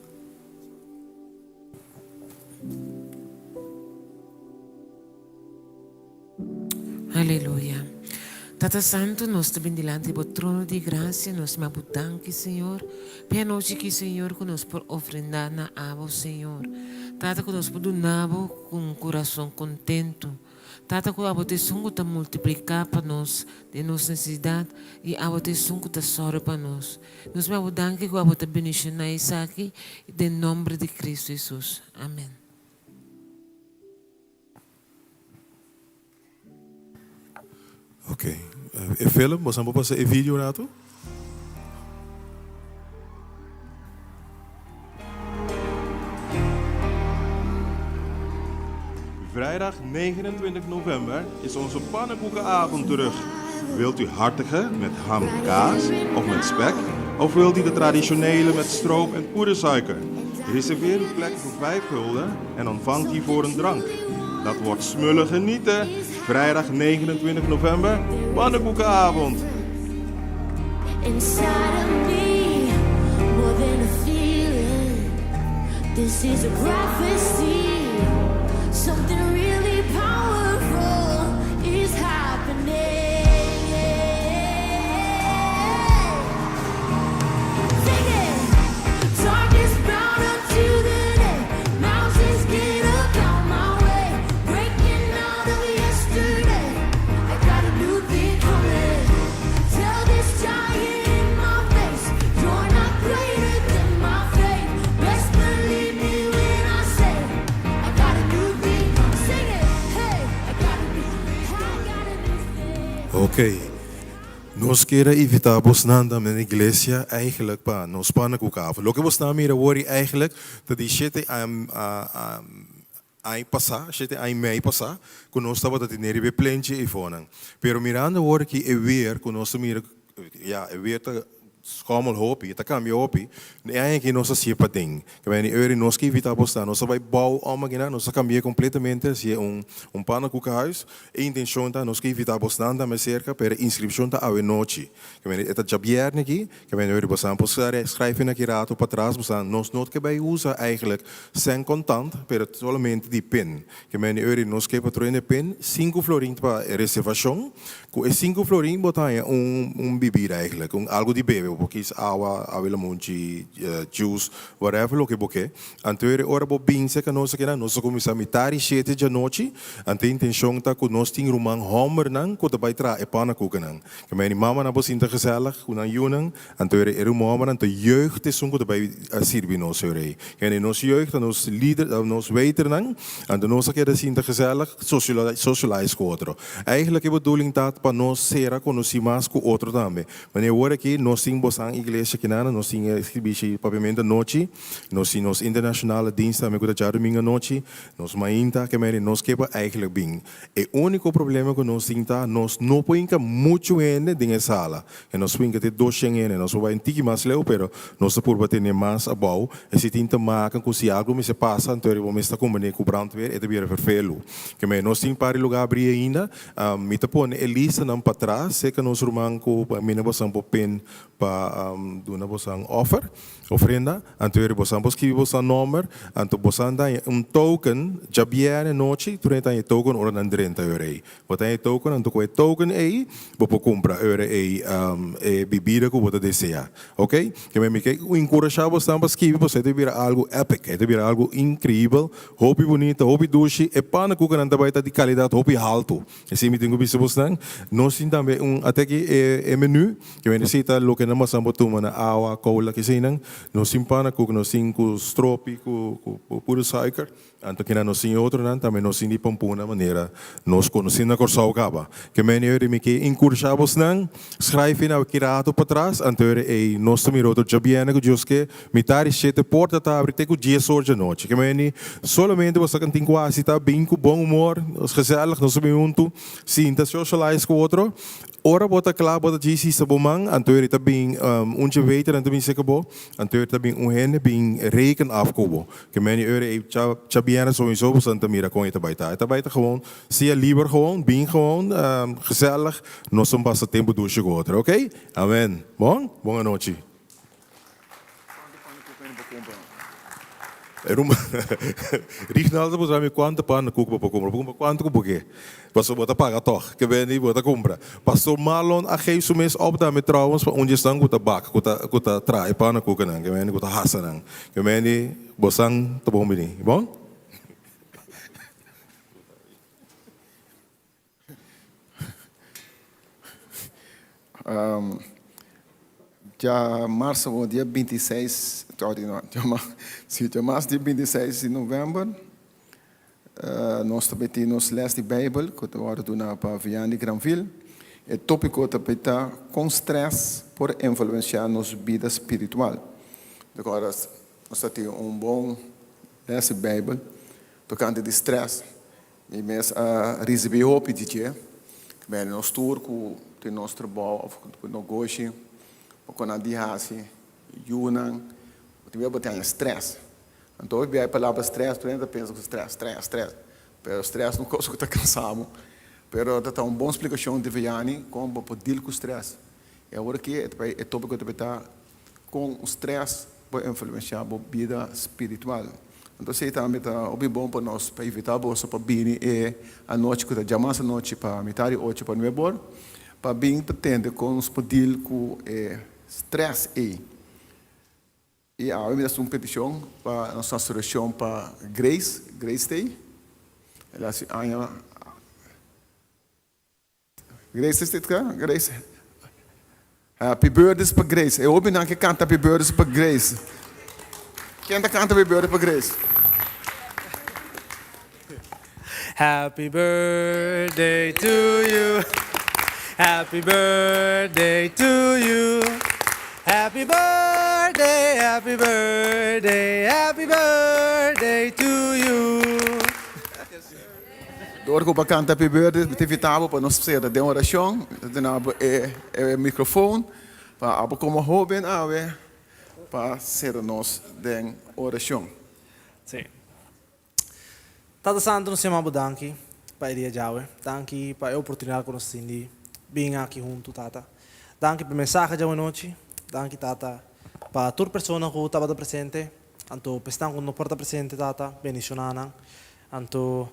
Aleluya. Tata Santu, nos ta bin dilanti di bo trono di gracia, nos ma bo danki, Señor, p'e anochi aki, Señor, ku nos por ofrendá na abo, Señor. Tata, ku nos por duna bo ku un kurason kontentu. Tata, ku abo ta esun ku ta multipliká pa nos den nos nesesidat i abo ta esun ku ta sòru pa nos. Nos ma bo danki ku abo ta bendishoná esaki den nomber di Cristo Hesus. Amen. Ok. E film, boso por pasa e video un rato? Vrijdag 29 november is onze pannenkoekenavond terug. Wilt u hartige met ham, kaas of met spek? Of wilt u de traditionele met stroop en poedersuiker? Reserveer uw plek voor 5 gulden en ontvangt hiervoor een drank. Dat wordt smullen genieten. Vrijdag 29 november, pannenkoekenavond. Ok. Nos kier a invita bosnan tambe na iglesia eigenlijk pa nos pannenkoekavond. Loke bosnan mira awor i eigenlijk ta di shete aña pasá, shete aña i mei pasá, ku nos tabata tene riba e plenchi eifonan. Pero mirando awor aki e weer ku nos ta mira, ya e weer ta schommel hopi, e ta kambia hopi, e aña aki nos a hasié paden. Kabende eur i nos ke invita bosnan, nos a bai bou om akinan, nos a kambi'é kompletamente, hasié un un pannenkoekenhuis. E intencion ta nos ke invita bosnan tambe cerca, pero e inscripcion ta awe nochi. Ke mende e ta djabierne aki, ke mende ori bosnan por schrijf in aki rato patras, bosnan nos no ke bay usa eigenlijk cen contant, pero solamente di pin. Ke mende ori nos ke patroin de pin, sinku florin pa e reservacion, cu e sinku florin bo ta haña un un bibida eigenlijk, un algo di bebe. Bo por kis awa, awa lamunchi, juice, whatever loke bo ke. Anto e ora bo bin serka nos akinan, nos ta kuminsá mitar di shete djanochi. Anto e intenshon ta ku nos tin ruman hòmbernan ku ta bai traha e pannenkoekennan. Ke mei di mamanan por sinta gezellig ku nan yunan. Anto e ruman hòmbernan ta jeugd esun ku ta bai sirbi nos e ora ei. Ke mei nos jeugd ta nos lider, nos waiternan. Anto nos a keda sinta gezellig, socialize ku otro. Eigenlijk e bedoeling ta pa nos sera konosí mas ku otro tambe. Manera awor aki nos tin bosan iglesia kinan, nos tin e sirbishi papiamento anochi. Nos tin nos internacionale dienst tambe cu ta djadumingo anochi. Nos mainta ke mende nos ke pa eigenlijk bin. E unico problema cu nos tin ta nos no por hinca mucho hende den e sala. E nos por hinca te doshen hende. Nos por bay un tiki mas leu pero nos ta purba tene mas abao. Esey tin te maken cu si algo mester pasa anto riba mes ta cumbini cu brandweer e ta bira vervelu. Ke mende nos tin par di lugar abri ainda. Mi ta pone e listanan patras cerca nos ruman cu mina bosan por pen pa duna bosan offer. Ofrenda, anto eri bosan por skibi bosan nomber, anto bosan ta haña un token djabièrnè nochi, tur hende ta haña e token ora nan drenta e ora ei. Bo ta haña e token, anto ku e token ei bo por kumpra e ora ei e bibida ku bo ta deseá. Oke? Ke mi ke enkurashá bosan pa skibi pasobra e ta bira algu epic, e ta bira algu inkreibel, hopi bunita, hopi dushi, e pannenkoekennan ta bai ta di kalidat hopi haltu. Esei mi tin ku bisa bosnan. Nos tin tambe un ateki e menu ke mi nesita loke nan basan por tuma na awa, kola, keseinan. Nos tin pannekoek, nos tin ku stropi, ku puru suiker. Anto kina nos tin e otronan tambe nos tin di pampuna manera nos konosí na Kòrsou kaba. Ke menu eri mi ke inkursha bosnan, schrijf in aki rato patras, anto eri ei nos ta mira otro djabièrnè ku Dios ke. Mitar di shete porta ta abri te ku dies or djanochi. Ke meni solamente bo sa kan tin ku hasi ta bin ku bon humor, nos gezellig, nos ta bin huntu, sinta socialize ku otro. Ora bo ta kla bo ta djis hisa bo man, anto eri ta bin un dje waiter nan ta bin seka bo, anto eri ta bin un hende bin reken af ku bo. Ke meni ora ei cha cha bièrnè sowiso bo san ta mira kon e ta bai ta. E ta bai ta gewoon sea liber gewoon, bin gewoon gezellig, nos ta pasa tempu dushi ku otro, oke? Amen. Bon? Bon anochi. Rignaldo ta puntra mi kuantu pan koek bo por kumpra. Bo kumpra kuantu ku bo ke. Pasobra bo ta paga tòg. Ke beni bo ta kumpra. Pastor Marlon a geef su mes op tambe trouwens pa un di esnan ku ta bak, ku ta ku ta traha e pannekoekennan. Ke beni ku ta hasa nan. Ke beni bosan ta bon bini. Bon? Dja marzo o dia 26, sorry no, si dja marzo dia 26 di november nos ta bay tin nos les di Bijbel cu ta wordo duna pa Vianney Granville. E topico ta bay ta con stress por influencia nos bida spiritual. Recorda nos ta tin un bon les di Bijbel tocante di stress. Mi mes a risibí hopi di dje. Bene, nos tur ku tin nos trabou òf ku nogoshi o ku nan di hasi, yunan, bo tin bo tin strès. Anto hopi bia e palabra strès tur hende ta pensa ku strès, strès, strès. Pero strès no kos ku ta kansa bo. Pero ta ta un bon splikashon di Vianney kon bo por deal ku strès. E awor aki e topiko ta ta Kon strès por influensiá bo bida spiritual? Anto esei tambe ta hopi bon pa nos pa invitá boso pa bini e anochi ku ta djamas anochi pa mitar di ocho pa nuebe or pa bin pa tende kon nos por deal ku e strès ei. I awe mi ta hasi un petishon pa nos hasi orashon pa Grace, Grace ta ei? El a hasi aña. Grace is dit ka? Grace. Happy birthday pa Grace. E hopinan ke kanta happy birthday pa Grace. Ken ta kanta happy birthday pa Grace? Happy birthday to you. Happy birthday to you. Happy birthday, happy birthday, happy birthday to you. Dor ku bo a kanta Happy Birthday, mi ta invitá bo pa nos sera den orashon. Mi ta duna bo e mikrofon pa abo komo hóben awe pa sera nos den orashon. Sí. Tata Santu, nos yama bo danki pa e dia djawe. Danki pa e oportunidat ku nos tin di bin aki huntu, Tata. Danki pa e mensahe djawe nochi. Danki, Tata, pa tur persona ku tabata presente. Anto pa esnan ku no por ta presente, Tata, bendishoná nan. Anto,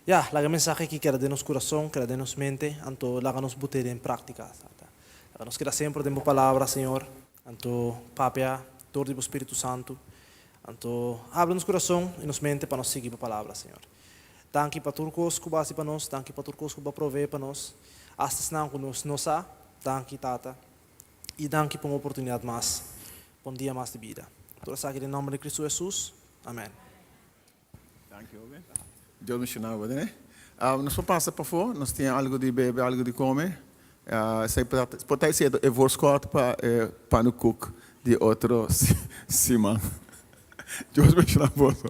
ya, laga e mensahe aki keda den nos kurason, keda den nos mente, anto laga nos bot'é den práktika, Tata. Laga nos keda semper den Bo Palabra, Señor. Anto papia dor di bo Spiritu Santu. Anto habra nos kurason i nos mente pa nos sigui bo palabra, Señor. Danki pa tur kos ku bo hasi pa nos, danki pa tur kos ku bo a provee pa nos, asta esnan ku nos no sa. Danki, Tata. I danki pa un oportunidat mas, pa un dia mas di bida. Tur esaki den nòmber di Kristu Hesus. Amèn. Danki hopi. Dios bendiciona bo ne. Nos por pasa pafó, nos tin algo di bebe, algo di come. Esei por ta siendo e voorschot pa e pannenkoek di otro siman. Dios bendiciona boso.